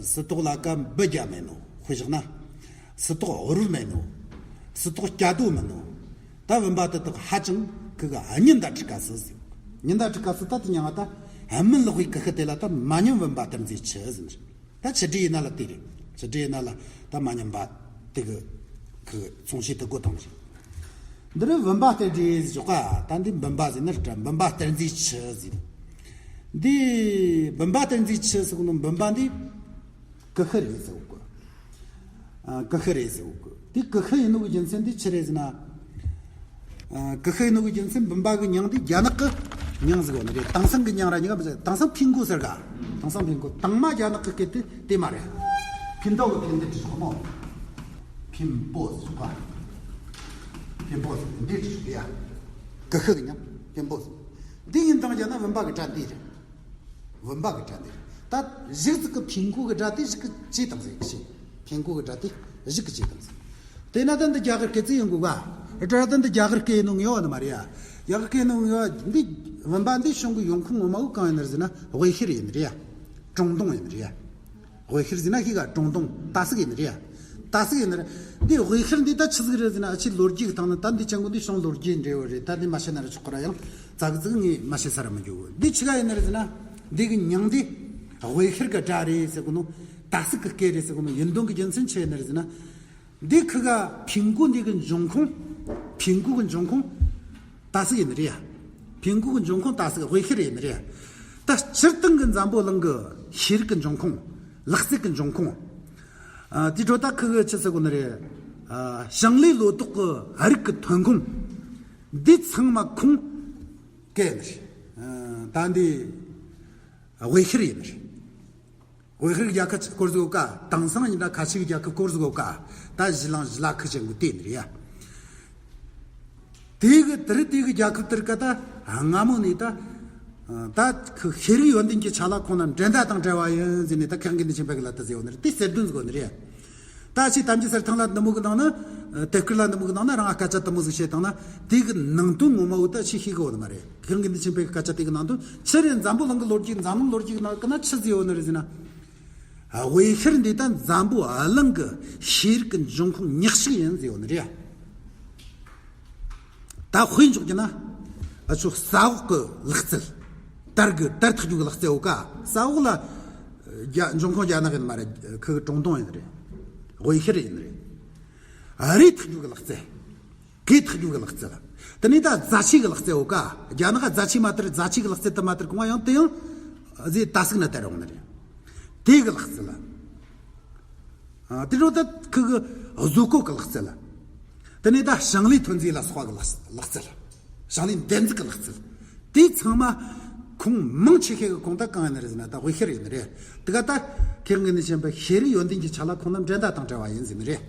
སིལ་ཏོག་ལ་ཀ་འབུ་རྒྱག་མེད་ནོ། དཔེ་བཞག་ན་སིལ་ཏོག་རུལ་མེད་ནོ། སིལ་ཏོག་སྐྱ་རྡོ་མིན་ནོ། ད་བུམ་པ་དེ་དག་ཧ་ཅང་ཁོ་གི་ཉིན་ཟླ་དྲུག་ག་ཟེར། ཉིན་ཟླ་དྲུག་ག་ཟེར། ད་དེ་མྱིང་ང་ད་སྨིན་ལོག་པའི་ཀི་ཤུ་དེ་ལ་ད་མ་ཉམས་བུམ་པ་གཏེར་མཛོད་ཆུ་ཟེར་ནི་རེད། ད་ཆུ་འབྲི་ཡིན་ན་ལ་དེ་རེད། ཆུ་འབྲི་ཡིན་ན་ལ་ད་མ་ཉམས་པ་དེ་གི་ཁོའི་མཚུངས་བྱེད་དེ་བཀོད་བཏང་ཞིང་། འདི་རུ་བུམ་པ་གཏེར་འབྲི་ཟེར་ཆོག་ག་ད་འདི་བུམ་པ་ཟེར་ནི་རེད་དྲ། བུམ་པ་གཏེར་མཛོད་ཆུ་ཟེར། འདི་བུམ་པ་གཏེར་མཛོད་ཆུ་ཟེར་གོ་ནོ་བུམ་པ་འདི་ཀི་ཤུ་རེད་ཟེར་གོ་གི། ཨ། ཀི་ཤུ་རེད་ཟེར་གོ་གི། འདི་ཀི་ཤུ་ཡིན་ནོ་གི་རྒྱུ་མཚན་འདི་ཆི་རེད་ཟེར་ན། ཨ། ཀི་ཤུ་ཡིན་ནོ་གི་རྒྱུ་མཚན་བུམ་པ་གི་མྱིང་འདི་རྒྱ་ནག་གི་མྱིང་ཟིག་ཡོད་ནི་རེད། དེང་སང་གི་མྱིང་ར་གཉིས་ཀ་མི་ཟེར། དེང་སང་ཕིང་གོ་ཟེར་ག་དེང་སང་ཕིང་གོ། དང་མ་རྒྱ་ནག་གི་སྐད་དེ་དེ་མ་རེད། ཕིན་ཏོ་གི་ཕིན་འདི་བྲིས་སོང་མོ། ཕིན་པོ་ཟེར་ག་ཕིན་པོ་ཟེར་འདི་བྲིས་སོང་ཡ། ཀི་ཤུ་གི་མྱིང་ཕིན་པོ་ཟེར། འདི་ཡིན་དང་རྒྱ་ན་བུམ་པ་གི་སྒྲ་འདི་རེད། བུམ་པ་གི་སྒྲ་འདི་རེད། ད་གཞུག་ཙིག་གི་ཕིང་གོ་གི་སྒྲ་དེ་གཞུག་གི་བྱས་བཏང་ཟིག་ཕིང་གོ་གི་སྒྲ་དེ་གཞུག་གི་བྱས་བཏང་ཟིག་དེ་ན་ད་འདི་རྒྱ་གར་སྐད་ཅིག་ཡིན་དགོས་ག་ད་ད་འདི་རྒྱ་གར་སྐད་ཡིན་ནོ་ངེས་པ་ནི་མ་རེད་ཡ། རྒྱ་གར་སྐད་ཡིན་ནོ་ངེས་པ། འདི་བུམ་པ་འདི་བྱུང་གི་ཡོང་ཁུངས་ངོ་མ་བོ་གང་ཡིན་ནི་རེད་ཟེར་ན། དབུས་ཤར་ཡིན་ནི་རེད་ཡ། ཀྲུང་ཏུང་ཡིན་ནི་རེད་ཡ། དབུས་ཤར་ཟེར་ན་ཤེས་ག་ཀྲུང་ཏུང་ད་ཟིག་ཡིན་ནི་རེད་ཡ། ད་ཟིག་ཡིན་ནི་རེད། འདི་དབུས་ཤར་འདི་ད་ཆི་ཟིག་རེད་ཟེར་ན། ཨ་ཆི་ལོ་རྒྱུས་ཀྱི་སྟེང་ན་ད་འདི་ཅན་གོ་འདི་བྱུང་ལོ་རྒྱུས་འབྲེལ་བ་རེད། ད་འདི་མ་བཤད་ན་ར་ཆོག་གི་ར། ཡང་ཙག་ཙིག་ངས་མ་བཤད་ས་ར་མི་འགྱོ་གི། འདི་ཆི་ག་ཡིན་ནི་རེད་ཟེར་ན། འདི་གི་མྱིང་འདི་ དབུས་ཤར་གི་སྒྲ་རེད་ཟེར་གོ་ནོ། ད་སུ་གི་སྐད་རེད་ཟེར་གོ་ནོ་ཡིན་དོན་གི་རྒྱུ་མཚན་ཆི་ཡིན་ནི་རེད་ཟེར་ན། འདི་ཁི་ག་ཕིང་གོ་འདི་གི་འབྱུང་ཁུངས། ཕིང་གོ་གི་འབྱུང་ཁུངས་ད་སུ་ཡིན་ནི་རེད་ཡ། ཕིང་གོ་གི་འབྱུང་ཁུངས་ད་སུ་གི་དབུས་ཤར་ཡིན་ནི་རེད་ཡ། ད་སྤྱིར་བཏང་གི་འཛམ་བུ་གླིང་གི་ཤེས་རིག་གི་འབྱུང་ཁུངས། ལག་རྩལ་གི་འབྱུང་ཁུངས། ཨ། དེ་འཕྲོ་ད་ཁི་གི་ཆི་ཟེར་གོ་ནི་རེད། ཨ། ཞིང་ལས་ལོ་ཏོག་གི་རིགས་གི་ཐོན་ཁུངས། འདི་ཚང་མ་ཁོང་སྐད་ནི་རེད། ཨ། ད་འདི་དབུས་ཤར་ཡིན་ནི་རེད། དབུས་ཤར་རྒྱལ་ཁབ་སྐོར་ཟིག་ཡོད་ཀ། དེང་སང་ཡིན་ན་ཁ་ཆེ་གི་རྒྱལ་ཁབ་སྐོར་ཟིག་ཡོད་ཀ། ད་ཞི་ལང་ཞི་ལ་ཁི་ཅན་གོ་དེ་ནི་རེད་ཡ། དེ་གི་དེ་རིང་དེ་གི་རྒྱལ་ཁབ་དེར་ཀ་ད་སྔ་མོ་ནས་ད། ད་ཁི་ཤེས་རིག་ཡོན་ཏན་གྱི་ཆ་ལ་ཁོང་རྣམས་འགྲན་ཟླ་དང་བྲལ་བ་ཡིན་ཟེར་ནས་ད་ཁི་གེ་འདི་ཆེན་པོ་གི་ལ་ད་ཟེར་ཡོད་ནི་རེད། དེ་གསལ་སྟོན་ཟིག་ཡོད་ནི་རེད། ད་ཅི་དམ་ཅི་སར་ཐང་ལ་འདི་མོ་གི་ནང་ན། དེབ་སྐུར་ལ་འདི་མོ་གི་ནང་ན་རང་སྐད་ཆ་འདི་མོ་ཟིག་བཤད་བཏང་ན། དེ་གི་ནང་དོན་ངོ་མ་བོ་ད་ཅི་ཤེས་གི་ཡོད་ནི་མ་རེད། གང་གི་འདི་ཆེན་པོའི་སྐད་ཆ་དེ་གི་ནང་དོན་ཆི་རེད། འཛམ་བུ་གླིང་གི་ལོ་རྒྱུས། འཛམ་གླིང་ལོ་རྒྱུས་ནང་གི་ན་ཆི་ཟིག་ཡོད་ནི་རེད་ཟེར་ན། དབུས་ཤར་འདི་ད་འཛམ་བུ་གླིང་གི་ཤེས་རིག་གི་འབྱུང་ཁུངས་ཉག་གཅིག་ཡིན་ཟེར་ཡོད་ནི་རེད། ད་དཔེ་འཇོག་རྒྱུ་ན། ཨ་ཆོ་ས་འོག་གི་ལག་རྩལ། དར་གི་དར་ཐག་རྒྱུ་གི་ལག་རྩལ་ཡོད་ཀ། ས་འོག་ལ། རྒྱ་འབྱུང་ཁུངས་རྒྱ་ནག་ཡིན་མ་རེད། ཁི་གི་ཀྲུང་ཏུང་ཡིན་རེད། དབུས་ཤར་ཡིན་རེད། རས་ཐག་རྒྱུ་གི་ལག་རྩལ། གོས་ཐག་རྒྱུ་གི་ལག་རྩལ། དེ་ནས་ད་རྫ་ཆས་ཀྱི་ལག་རྩལ་ཡོད་ཀ། རྒྱ་ནག་རྫ་ཆས་མ་དར། རྫ་ཆས་ཀྱི་ལག་རྩལ་དུ་མ་དར་གོང་བ་ཡང་དེ་ཡང་ཟེ་ད་སུག་ན་དར་ཡོང་ནི་རེད། དེ་གི་ལག་རྩལ། ཨ། དེ་རུ་ད་ཁི་གི་བཟོ་བཀོད་ཀྱི་ལག་རྩལ། དེ་ནས་ད་ཞིང་ལས་ཐོན་རྫས་ལ་སོགས་པ་གི་ལག་ལག་རྩལ། ཞིང་ལས་འདེབས་འཛུགས་ཀྱི་ལག་རྩལ། དེ་ཚང་མ་ཁོང་མང་ཆེ་ཤོས་ཀྱི་ཁོང་ད་གང་ཡིན་ནི་རེད་ཟེར་ན། ད་དབུས་ཤར་ཡིན་ནི་རེད། དེ་ག་ད་ཁེ་ངེ་ནི་ཆེན་པོ་ཤེས་རིག་ཡོན་ཏན་གྱི་ཆ་ལ་ཁོང་རྣམས་འགྲན་ཟླ་དང་བྲལ་བ་ཡིན་ཟེར་ནི་རེད།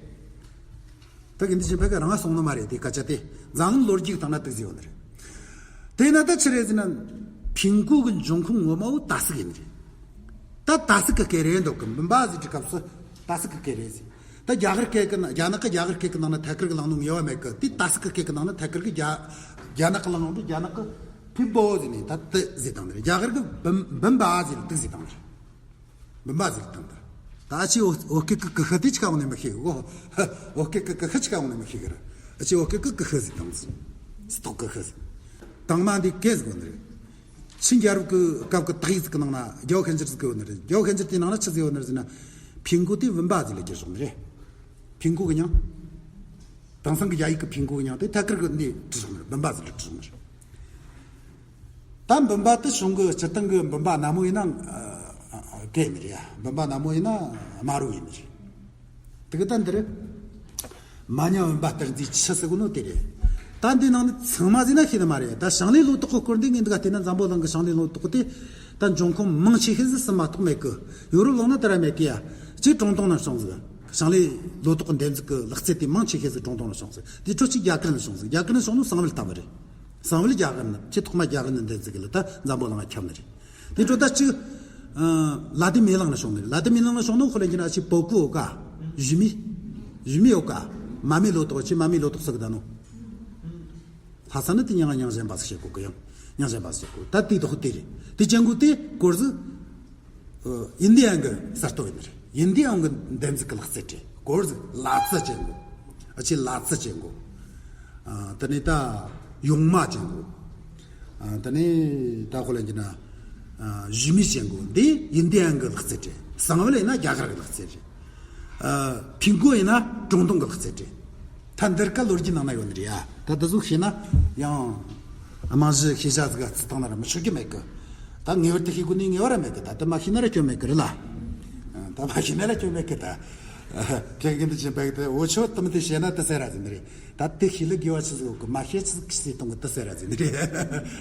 ད་གི་འདི་ཆེན་པོ་གི་རང་ང་སོང་ནི་མ་རེད། དེ་སྐད་ཆ་དེ་འཛམ་གླིང་ལོ་རྒྱུས་སྟེང་ན་དེ་ཟེར་ཡོད་ནི་རེད། དེ་ན་ད་ཆི་རེད་ཟེར་ན། ཕིང་གོ་གི་འབྱུང་ཁུངས་ངོ་མ་བོ་ད་སུག་ཡིན་ནི་རེད། ད་ད་སུག་གི་སྐད་རེད་འདུག་གི། འབུམ་པ་ཟེར་དུས་སྐབས་སུ་ད་སུག་གི་སྐད་རེད་ཟེར། ད་རྒྱ་གར་སྐད་གི་ནང་། རྒྱ་ནག་གི་རྒྱ་གར་སྐད་གི་ནང་ན་ཐད་ཀར་གི་བླངས་ནོ་ངེས་པ་མེད་གི། དེ་ད་སུག་གི་སྐད་གི་ནང་ན་ཐད་ཀར་གི་རྒྱ་རྒྱ་ནག་གི་བླངས་ནོ་རྒྱ་ནག་གི་ཕི་བོ་ཟེར་ནས་ད་དེ་ཟེར་བཏང་ནི་རེད། རྒྱ་གར་གི་འབུམ་འབུམ་པ་ཟེར་དུག་ཟེར་བཏང་ནི་རེད། འབུམ་པ་ཟེར་བཏང་ད། ད་ཨ་ཅེ་བོད་སྐད་གི་ཀི་ཤི་དེ་ཆི་ག་འོང་ནས་མི་ཤེས་གི། བོད་སྐད་གི་ཀི་ཤི་ཆི་ག་འོང་ནས་མི་ཤེས་གི་ར། ཨ་ཅེ་བོད་སྐད་གི་ཀི་ཤི་ཟེར་བཏང་ཟེར། སི་ཏོག་ཀི་ཤི་ཟེར། དང་མ་འདི་ཀེ་ཟེར་གོ་ནི་རེད། ཆིན་རྒྱལ་རབས་ཀྱི་སྐབས་ཀྱི་དག་ཡིག་ཟིག་གི་ནང་ན། རྒྱལ་བོ་ཤན་ཅིར་ཟིག་གི་ཡོད་ནི་རེད། རྒྱལ་བོ་ཤན་ཅིར་དེའི་ནང་ན་ཆི་ཟིག་ཡོད་ནི་རེད་ཟེར་ན། ཕིང་གོ་དེ་བུམ་པ་ཟིག་ལ་བསྒྱུར་སོང་ནི་རེད། ཕིང་གོ་གི་མྱིང་། དེང་སང་གི་རྒྱ་ཡིག་གི་ཕིང་གོ་གི་མྱིང་དེ་ཐད་ཀར་གི་འདི་བྲིས་སོང་ནི་རེད། བུམ་པ་ཟིག་ལ་བྲིས་སོང་ནི་རེད། ད་འབུམ་པ་དེ་གཞུང་གི་སྤྱིར་བཏང་གི་འབུམ་པ་ནན་མོ་ཡིན་ན། ཨ། ཨ། ཨ། གེ་ཡིན་ནི་རེད་ཡ། འབུམ་པ་ནན་མོ་ཡིན་ན་དམར་པོ་ཡིན་ནི་རེད། དེ་གི་ད་འདིར། མ་ཉམས་བུམ་པ་གཏེར་མཛོད་ཆུ་ཟེར་གོ་ནོ་དེ་རེད། ད་འདི་ནང་ནས་ཚང་མ་ཟེར་ན་ཤེས་ནི་མ་རེད། ད་ཞིང་ལས་ལོ་ཏོག་གི་སྐོར་འདི་ངས་འདི་ག་བལྟས་ན་འཛམ་བུ་གླིང་གི་ཞིང་ལས་ལོ་ཏོག་དེ་ད་འབྱུང་ཁུངས་མང་ཆེ་ཤོས་ཟིག་སུ་མ་གཏོགས་མེད་གི། ཡོ་རོབ་གླིང་ན་དེ་ར་མེད་གི་ཡ། གཅིག་ཀྲུང་ཏུང་ན་བྱུང་ཟིག། ཞིང་ལས་ལོ་ཏོག་གི་འདེབས་འཛུགས་གི་ལག་རྩལ་དེ་མང་ཆེ་ཤོས་ཟིག་ཀྲུང་ཏུང་ན་བྱུང་ཟིག། དེ་འཕྲོ་གཅིག་རྒྱ་གར་ན་བྱུང་ཟིག། རྒྱ་གར་ན་བྱུང་ནོ་གསང་བལ་ལྟ་བུ་རེད། གསང་བལ་རྒྱ་གར་ན། ཆེས་ཐོག་མ་རྒྱ་གར་ན་འདེབས་འཛུགས་གི་ལ་ད་འཛམ་བུ་གླིང་ང་ཁྱབ་ནི་རེད། དེ་འཕྲོ་ད་གཅིག། ཨ། ལ་ཏིན་མེ་གླིང་ན་བྱུང་ནི་རེད། ལ་ཏིན་མེ་གླིང་ན་བྱུང་ནོ་ཁོ་ལ་ཡིན་ན་ཨ་ཅེ་པོ་ཀུ་ཡོད་ཀ། ཞུ་མི། ཞུ་མི་ཡོད་ཀ། མ་རྨོས་ལོ་ཏོག་ཅེས། མ་རྨོས་ལོ་ཏོག་ཟེར་གི་ད་ནོ། ལྷ་ས་ནི་དེ་མྱིང་ང་མྱིང་གཞན་པ་ཟིག་བྱེད་གོ་གི། ཡང་མྱིང་གཞན་པ་ཟིག་བྱེད་གོ། ད་དེ་དོག་དེ་རེད། དེ་ཅན་གོ་དེ་སྐོར་ཟིག། ཨ། ཨིན་དི་ཡན་གི་གསར་གཏོད་ཡིན་ནི་རེད། ཨིན་དི་ཡན་གི་འདེབས་འཛུགས་གི་ལག་རྩལ་རེད། སྐོར་ཟིག་ལ་རྩི་ཅན་གོ། ཨ་ཅེ་ལ་རྩི་ཅན་གོ། ཨ། དེ་ནས་ད་ཡོང་མ་ཅན་གོ། ཨ། དེ་ནས་ད་ཁོ་ལ་ཡིན་ན། ཨ། ཞུ་མི་ཅན་གོ། འདི་ཨིན་དི་ཡན་གི་ལག་རྩལ་རེད། གསང་བལ་ཡིན་ན་རྒྱ་གར་གི་ལག་རྩལ་རེད། ཨ། ཕིང་གོ་ཡིན་ན་ཀྲུང་ཏུང་གི་ལག་རྩལ་རེད། ད་འདིར་ཀ་ལོ་རྒྱུས་ནང་ན་ཡོད་ནི་རེད་ཡ། ད་འདི་ཚོ་ཤེས་ན་ཡང་རྨང་གཞི་ཤེས་བྱ་ཟིག་ག་བརྩི་བཏང་ན་ར་མི་ཆོག་གི་མེད་གི། ད་ངེས་པར་དུ་ཤེས་དགོས་ནི་ངེས་པ་ར་མེད་གི། ད་དེ་མ་ཤེས་ན་ར་སྐྱོན་མེད་གི་རེད་ལ། ད་མ་ཤེས་ན་ར་སྐྱོན་མེད་གི། ད་ཁྱེད་ཀྱི་འདི་ཆེན་པོ་གི་ད་འོ་ཆོ་དུ་མི་དེ་བཤད་ན་དེ་ཟེར་ར་ཟིན་ནི་རེད། ད་དེ་ཤེས་ལུགས་དགེ་བ་ཆི་ཟིག་ཡོད་གི། མ་ཤེས་ཆི་ཟིག་གི་སྲིད་གཏོང་གི་དེ་ཟེར་ར་ཟིན་ནི་རེད།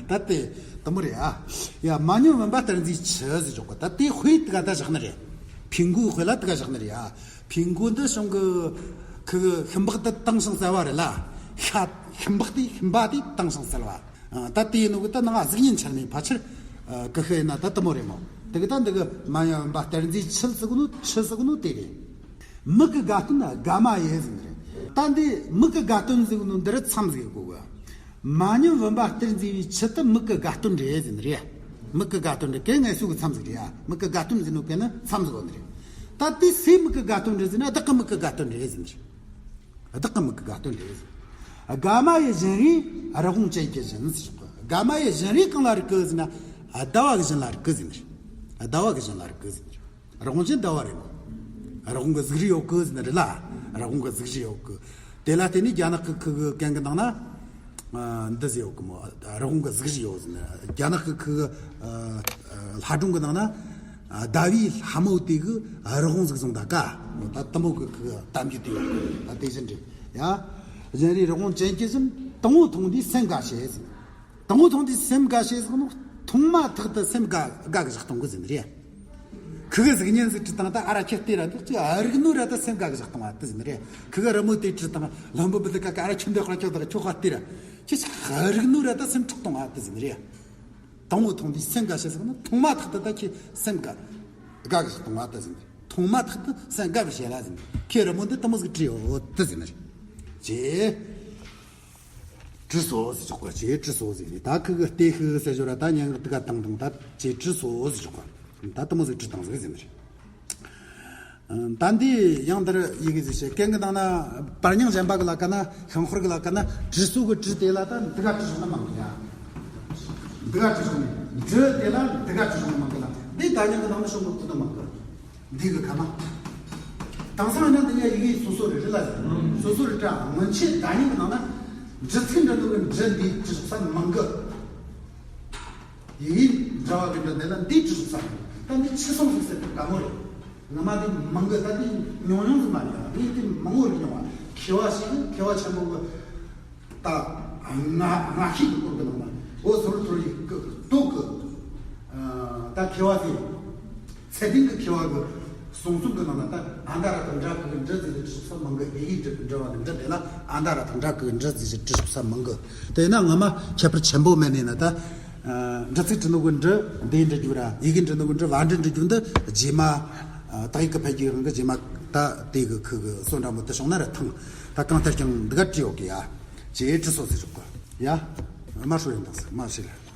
ད་དེ་དུ་མོ་རེད་ཨ། ཡ། མ་ཉམས་བུམ་པ་གཏེར་མཛོད་ཆུ་ཟེར་ཆོག་གི། ད་དེ་དཔེ་དེ་ག་ད་བཞག་ནི་རེད། ཕིང་གོའི་དཔེ་ལ་དེ་ག་བཞག་ནི་རེད་ཨ། ཕིང་གོ་འདི་གཞུང་གི་ཁུ་གི་ཤུན་པགས་དེ་དྭངས་ཤིང་གསལ་བ་རེད་ལ། ཤ་ཤུན་པགས་དེ་ཤུན་པ་དེ་དྭངས་ཤིང་གསལ་བ། ཨ། ད་དེ་ཡིན་ནོ་གི་ད་ནང་གཟུགས་བརྙན་འཆར་ནས་ཕལ་ཆེར། ཨ། ཀི་ཤི་ཡིན་ན་ད་དུ་མོ་རེད་མོ། དེ་གི་ད་འདི་གི་མ་ཉམས་བུམ་པ་གཏེར་མཛོད་ཆུ་ཟེར་གོ་ནོ། ཆུ་ཟེར་གོ་ནོ་དེ་རེད། མིག་གི་དགའ་སྟོན་ཨ་དགའ་མ་ཡེ་ཟེར་ནི་རེད། ད་འདི་མིག་གི་དགའ་སྟོན་ཟེར་གོ་ནོ་འདི་རུ་མཚམས་ཟིག་གོ་གི། མ་ཉམས་བུམ་པ་གཏེར་མཛོད་པའི་ཆུ་དེ་མིག་གི་དགའ་སྟོན་རེད་ཟེར་ནི་རེད། མིག་གི་དགའ་སྟོན་རེད། གན་ངལ་གསོ་གི་མཚམས་ཟིག་རེད་ཡ། མིག་གི་དགའ་སྟོན་ཟེར་ནོ་གན་ནི་མཚམས་ཟིག་ཡོད་ནི་རེད། ད་དེ་སུའི་མིག་གི་དགའ་སྟོན་རེད་ཟེར་ན་བདག་གི་མིག་གི་དགའ་སྟོན་རེད་ཟེར་ནི་རེད། བདག་གི་མིག་གི་དགའ་སྟོན་རེད་ཟེར། དགའ་མ་ཡི་བཞིན་རས་རི་བོང་ཅན་གྱི་བཞིན་ཟེར་གོ། དགའ་མ་ཡི་བཞིན་རས་གང་ལ་རིག་གི་ཟེར་ན། ཟླ་བ་གི་བཞིན་ལ་རིག་གི་ཟེར་ནི་རེད། ཟླ་བ་གི་བཞིན་ལ་རིག་གི་ཟེར། རི་བོང་ཅན་ཟླ་བ་རེད་མོ། རི་བོང་གི་གཟུགས་རིས་ཡོད་གི་ཟེར་ནི་རེད་ལ། རི་བོང་གི་གཟུགས་རིས་ཡོད་གི། དེ་ལ་བརྟེན་ནས་རྒྱ་ནག་གི་ཁུ་གི་གན་གི་ནང་ན། ཨ། འདི་ཟེར་ཡོད་གི་མོ། རི་བོང་གི་གཟུགས་རིས་ཡོད་ཟེར་ནི། རྒྱ་ནག་གི་ཁུ་གི། ཨ། ཨ། ལྷ་སྒྲུང་གི་ནང་ན། ཨ། ཟླ་བའི་ལྷ་མོ་དེ་གི་རི་བོང་གཟུགས་བཟུང་ད་ཀ། ད་དུ་མོ་གི་ཁུ་གི་གཏམ་རྒྱུད་དེ་ཡོད་གི། ད་དེ་བཞིན་རེད་ཡ། གཞན་རིགས་རི་བོང་ཅན་གྱི་བཞིན། དང་པོ་མཐོང་དུས་སེམས་དགའ་བྱེད་ཟེར། དང་པོ་མཐོང་དུས་སེམས་དགའ་བྱེད་ཟེར་ནོ། མཐོང་མ་ཐག་ཏུ་སེམས་དགའ་དགའ་གི་བཞག་གཏོང་གི་ཟེར་ནི་རེད། ཁུ་གི་གཟུགས་བརྙན་ཟིག་བྲིས་བཏང་ད། ཨ་ར་ཁྱེད་བལྟས་ར་འདུག་ཅི་ཨ་རིག་ནོ་ར་ད་སེམས་དགའ་གི་བཞག་གཏོང་བ་དེ་ཟེར་ནི་རེད། ཁུ་གི་རི་མོ་དེ་བྲིས་བཏང་། ལྷམ་བུ་བུ་དེ་ཀ་ཀ་ཨ་ར་ཁྱོད་འདི་ཁ་ཁྱོད་ད་ཁྱོད་ཁ་བལྟས་ར། ཅི་ཨ་རིག་ནོ་ར་ད་སེམས་ཁྲག་གཏོང་བ་དེ་ཟེར་ནི་རེད། དང་པོ་མཐོང་དུས་སེམས་དགའ་བྱེད་ཟེར་ནོ། མཐོང་མ་ཐག་ཏུ་ད་ཁྱེད་སེམས་དགའ་དགའ་གི་བཞག་གཏོང་བ་དེ་ཟེར་ནི། མཐོང་མ་ཐག་ཏུ་སེམས་དགའ་གི་བྱེད་ལ་ཟེར་ནི། ཁྱེད་རི་མོ་འདི་དུ་མོ་ཟིག་བྲིས་ཡོད་དེ་ཟེར་ནི་རེད། ཅེས། བྲིས་སོ་ཟེར་ཆོག་ག་ཅེས་བྲིས་སོ་ཟེར་ནི། ད་ཁུ་གི་ལྟས་ཤིག་ཟེར་ཞོར་ར་ད་སྙན་ངག་དེ་ག་དང་དང་ད་ཅེས་བྲིས་སོ་ཟེར་ཆོག་ག་ད་དུ་མོ་ཟིག་བྲིས་བཏང་ཟིག་ཟེར་ནི་རེད། ད་འདི་ཡང་འདིར་ཡི་གེ་ཟིག་བཤད། གན་གི་ནང་ན་པར་རྙིང་གཞན་པ་གི་ལ་ཀ་ན། ཤིང་ཧོར་གི་ལ་ཀ་ན། བྲིས་སོ་གི་བྲིས་དེ་ལ་ད་འདི་ག་བྲིས་སོ་ན་མང་གི་ཡ། འདི་ག་བྲིས་སོ་ནི། བྲིས་དེ་ལ་འདི་ག་བྲིས་སོ་ན་མང་གི་ལ། འདི་ད་རྙིང་གི་ནང་ན་ཤོང་གི་ཁུ་ན་མང་གི། འདི་གི་ཁ་མ། དེང་སང་ཡིན་ན་འདི་ཡ་ཡི་གེ་སོ་སོ་རེ་རེ་ལ་ཟེར། སོ་སོ་རེ་འདྲ། སྔོན་ཆད་ད་རྙིང་གི་ནང་ན་འབྲི་ཚིག་འབྲི་འདུག་གི་འབྲི་འདི་བྲིས་ས་མང་གི། ཡི་གེ་འདྲ་བ་གི་འབྲི་འདི་ལ་འདི་བྲིས་ས་མང་གི། ད་འདི་ཕྱི་སོང་ཟིག་ཟེར་དུས་དཀའ་མོ་རེད། ངོ་མ་འདི་མང་གི། ད་འདི་ཉུང་ཉུང་ཟིག་མ་རེད། ཡང་འདི་འདི་མང་བོ་རེ་ཉུང་བ། མཁས་པ་ཞིག་གི་མཁས་པ་ཆེན་པོ་གི། ད་ང་ང་ཤེས་ཀྱི་སྐོར་གྱི་ནང་ན་འོ་ཟུར་ཐོར་ཡིག་གི་སྟོད་གི། ཨ། ད་མཁས་པ་དེ་ཚད་ལྡན་གྱི་མཁས་པ་གི་གསུང་རྩོམ་གྱི་ནང་ན་ད་ཨ་མདའ་ར་དང་འདྲ་གི་འདྲ་ཟེར་ཏེ་བྲིས་ས་མང་གི། ཡི་གེ་འབྲི་འབྲི་བ་དང་འདྲ་དེ་ལ་ཨ་མདའ་ར་དང་འདྲ་གི་འདྲ་ཟེར་ཏེ་བྲིས་ས་མང་གི། དེ་ན་ངོ་མ་ཁྱད་པར་ཆེན་པོ་མེད་ནས་ན། ད་འབྲི་ཚིག་འབྲི་ནོ་གི་འབྲི་འདི་འབྲི་རྒྱུ་ར། ཡི་གེ་འབྲི་ནོ་གི་འབྲི་བ་འབྲི་འབྲི་རྒྱུ་འདི་རྗེས་མ། ཨ། དག་ཡིག་གི་འཕེལ་རྒྱས་རིང་གི་རྗེས་མ་ད་དེ་གི་ཁུ་གི་སོ་འདྲ་མོ་དུ་བྱུང་ན་ར་ཐང་། ད་གང་ལྟར་ཀྱང་འདི་ག་བྲིས་ཡོད་གི་ཡ། ཅེས་བྲིས་སོ་ཟེར་ཆོག་གི་ཡ། མ་ཧྲོ་ཡིན་དང་ཟེར་མ་ཤེས་ལ།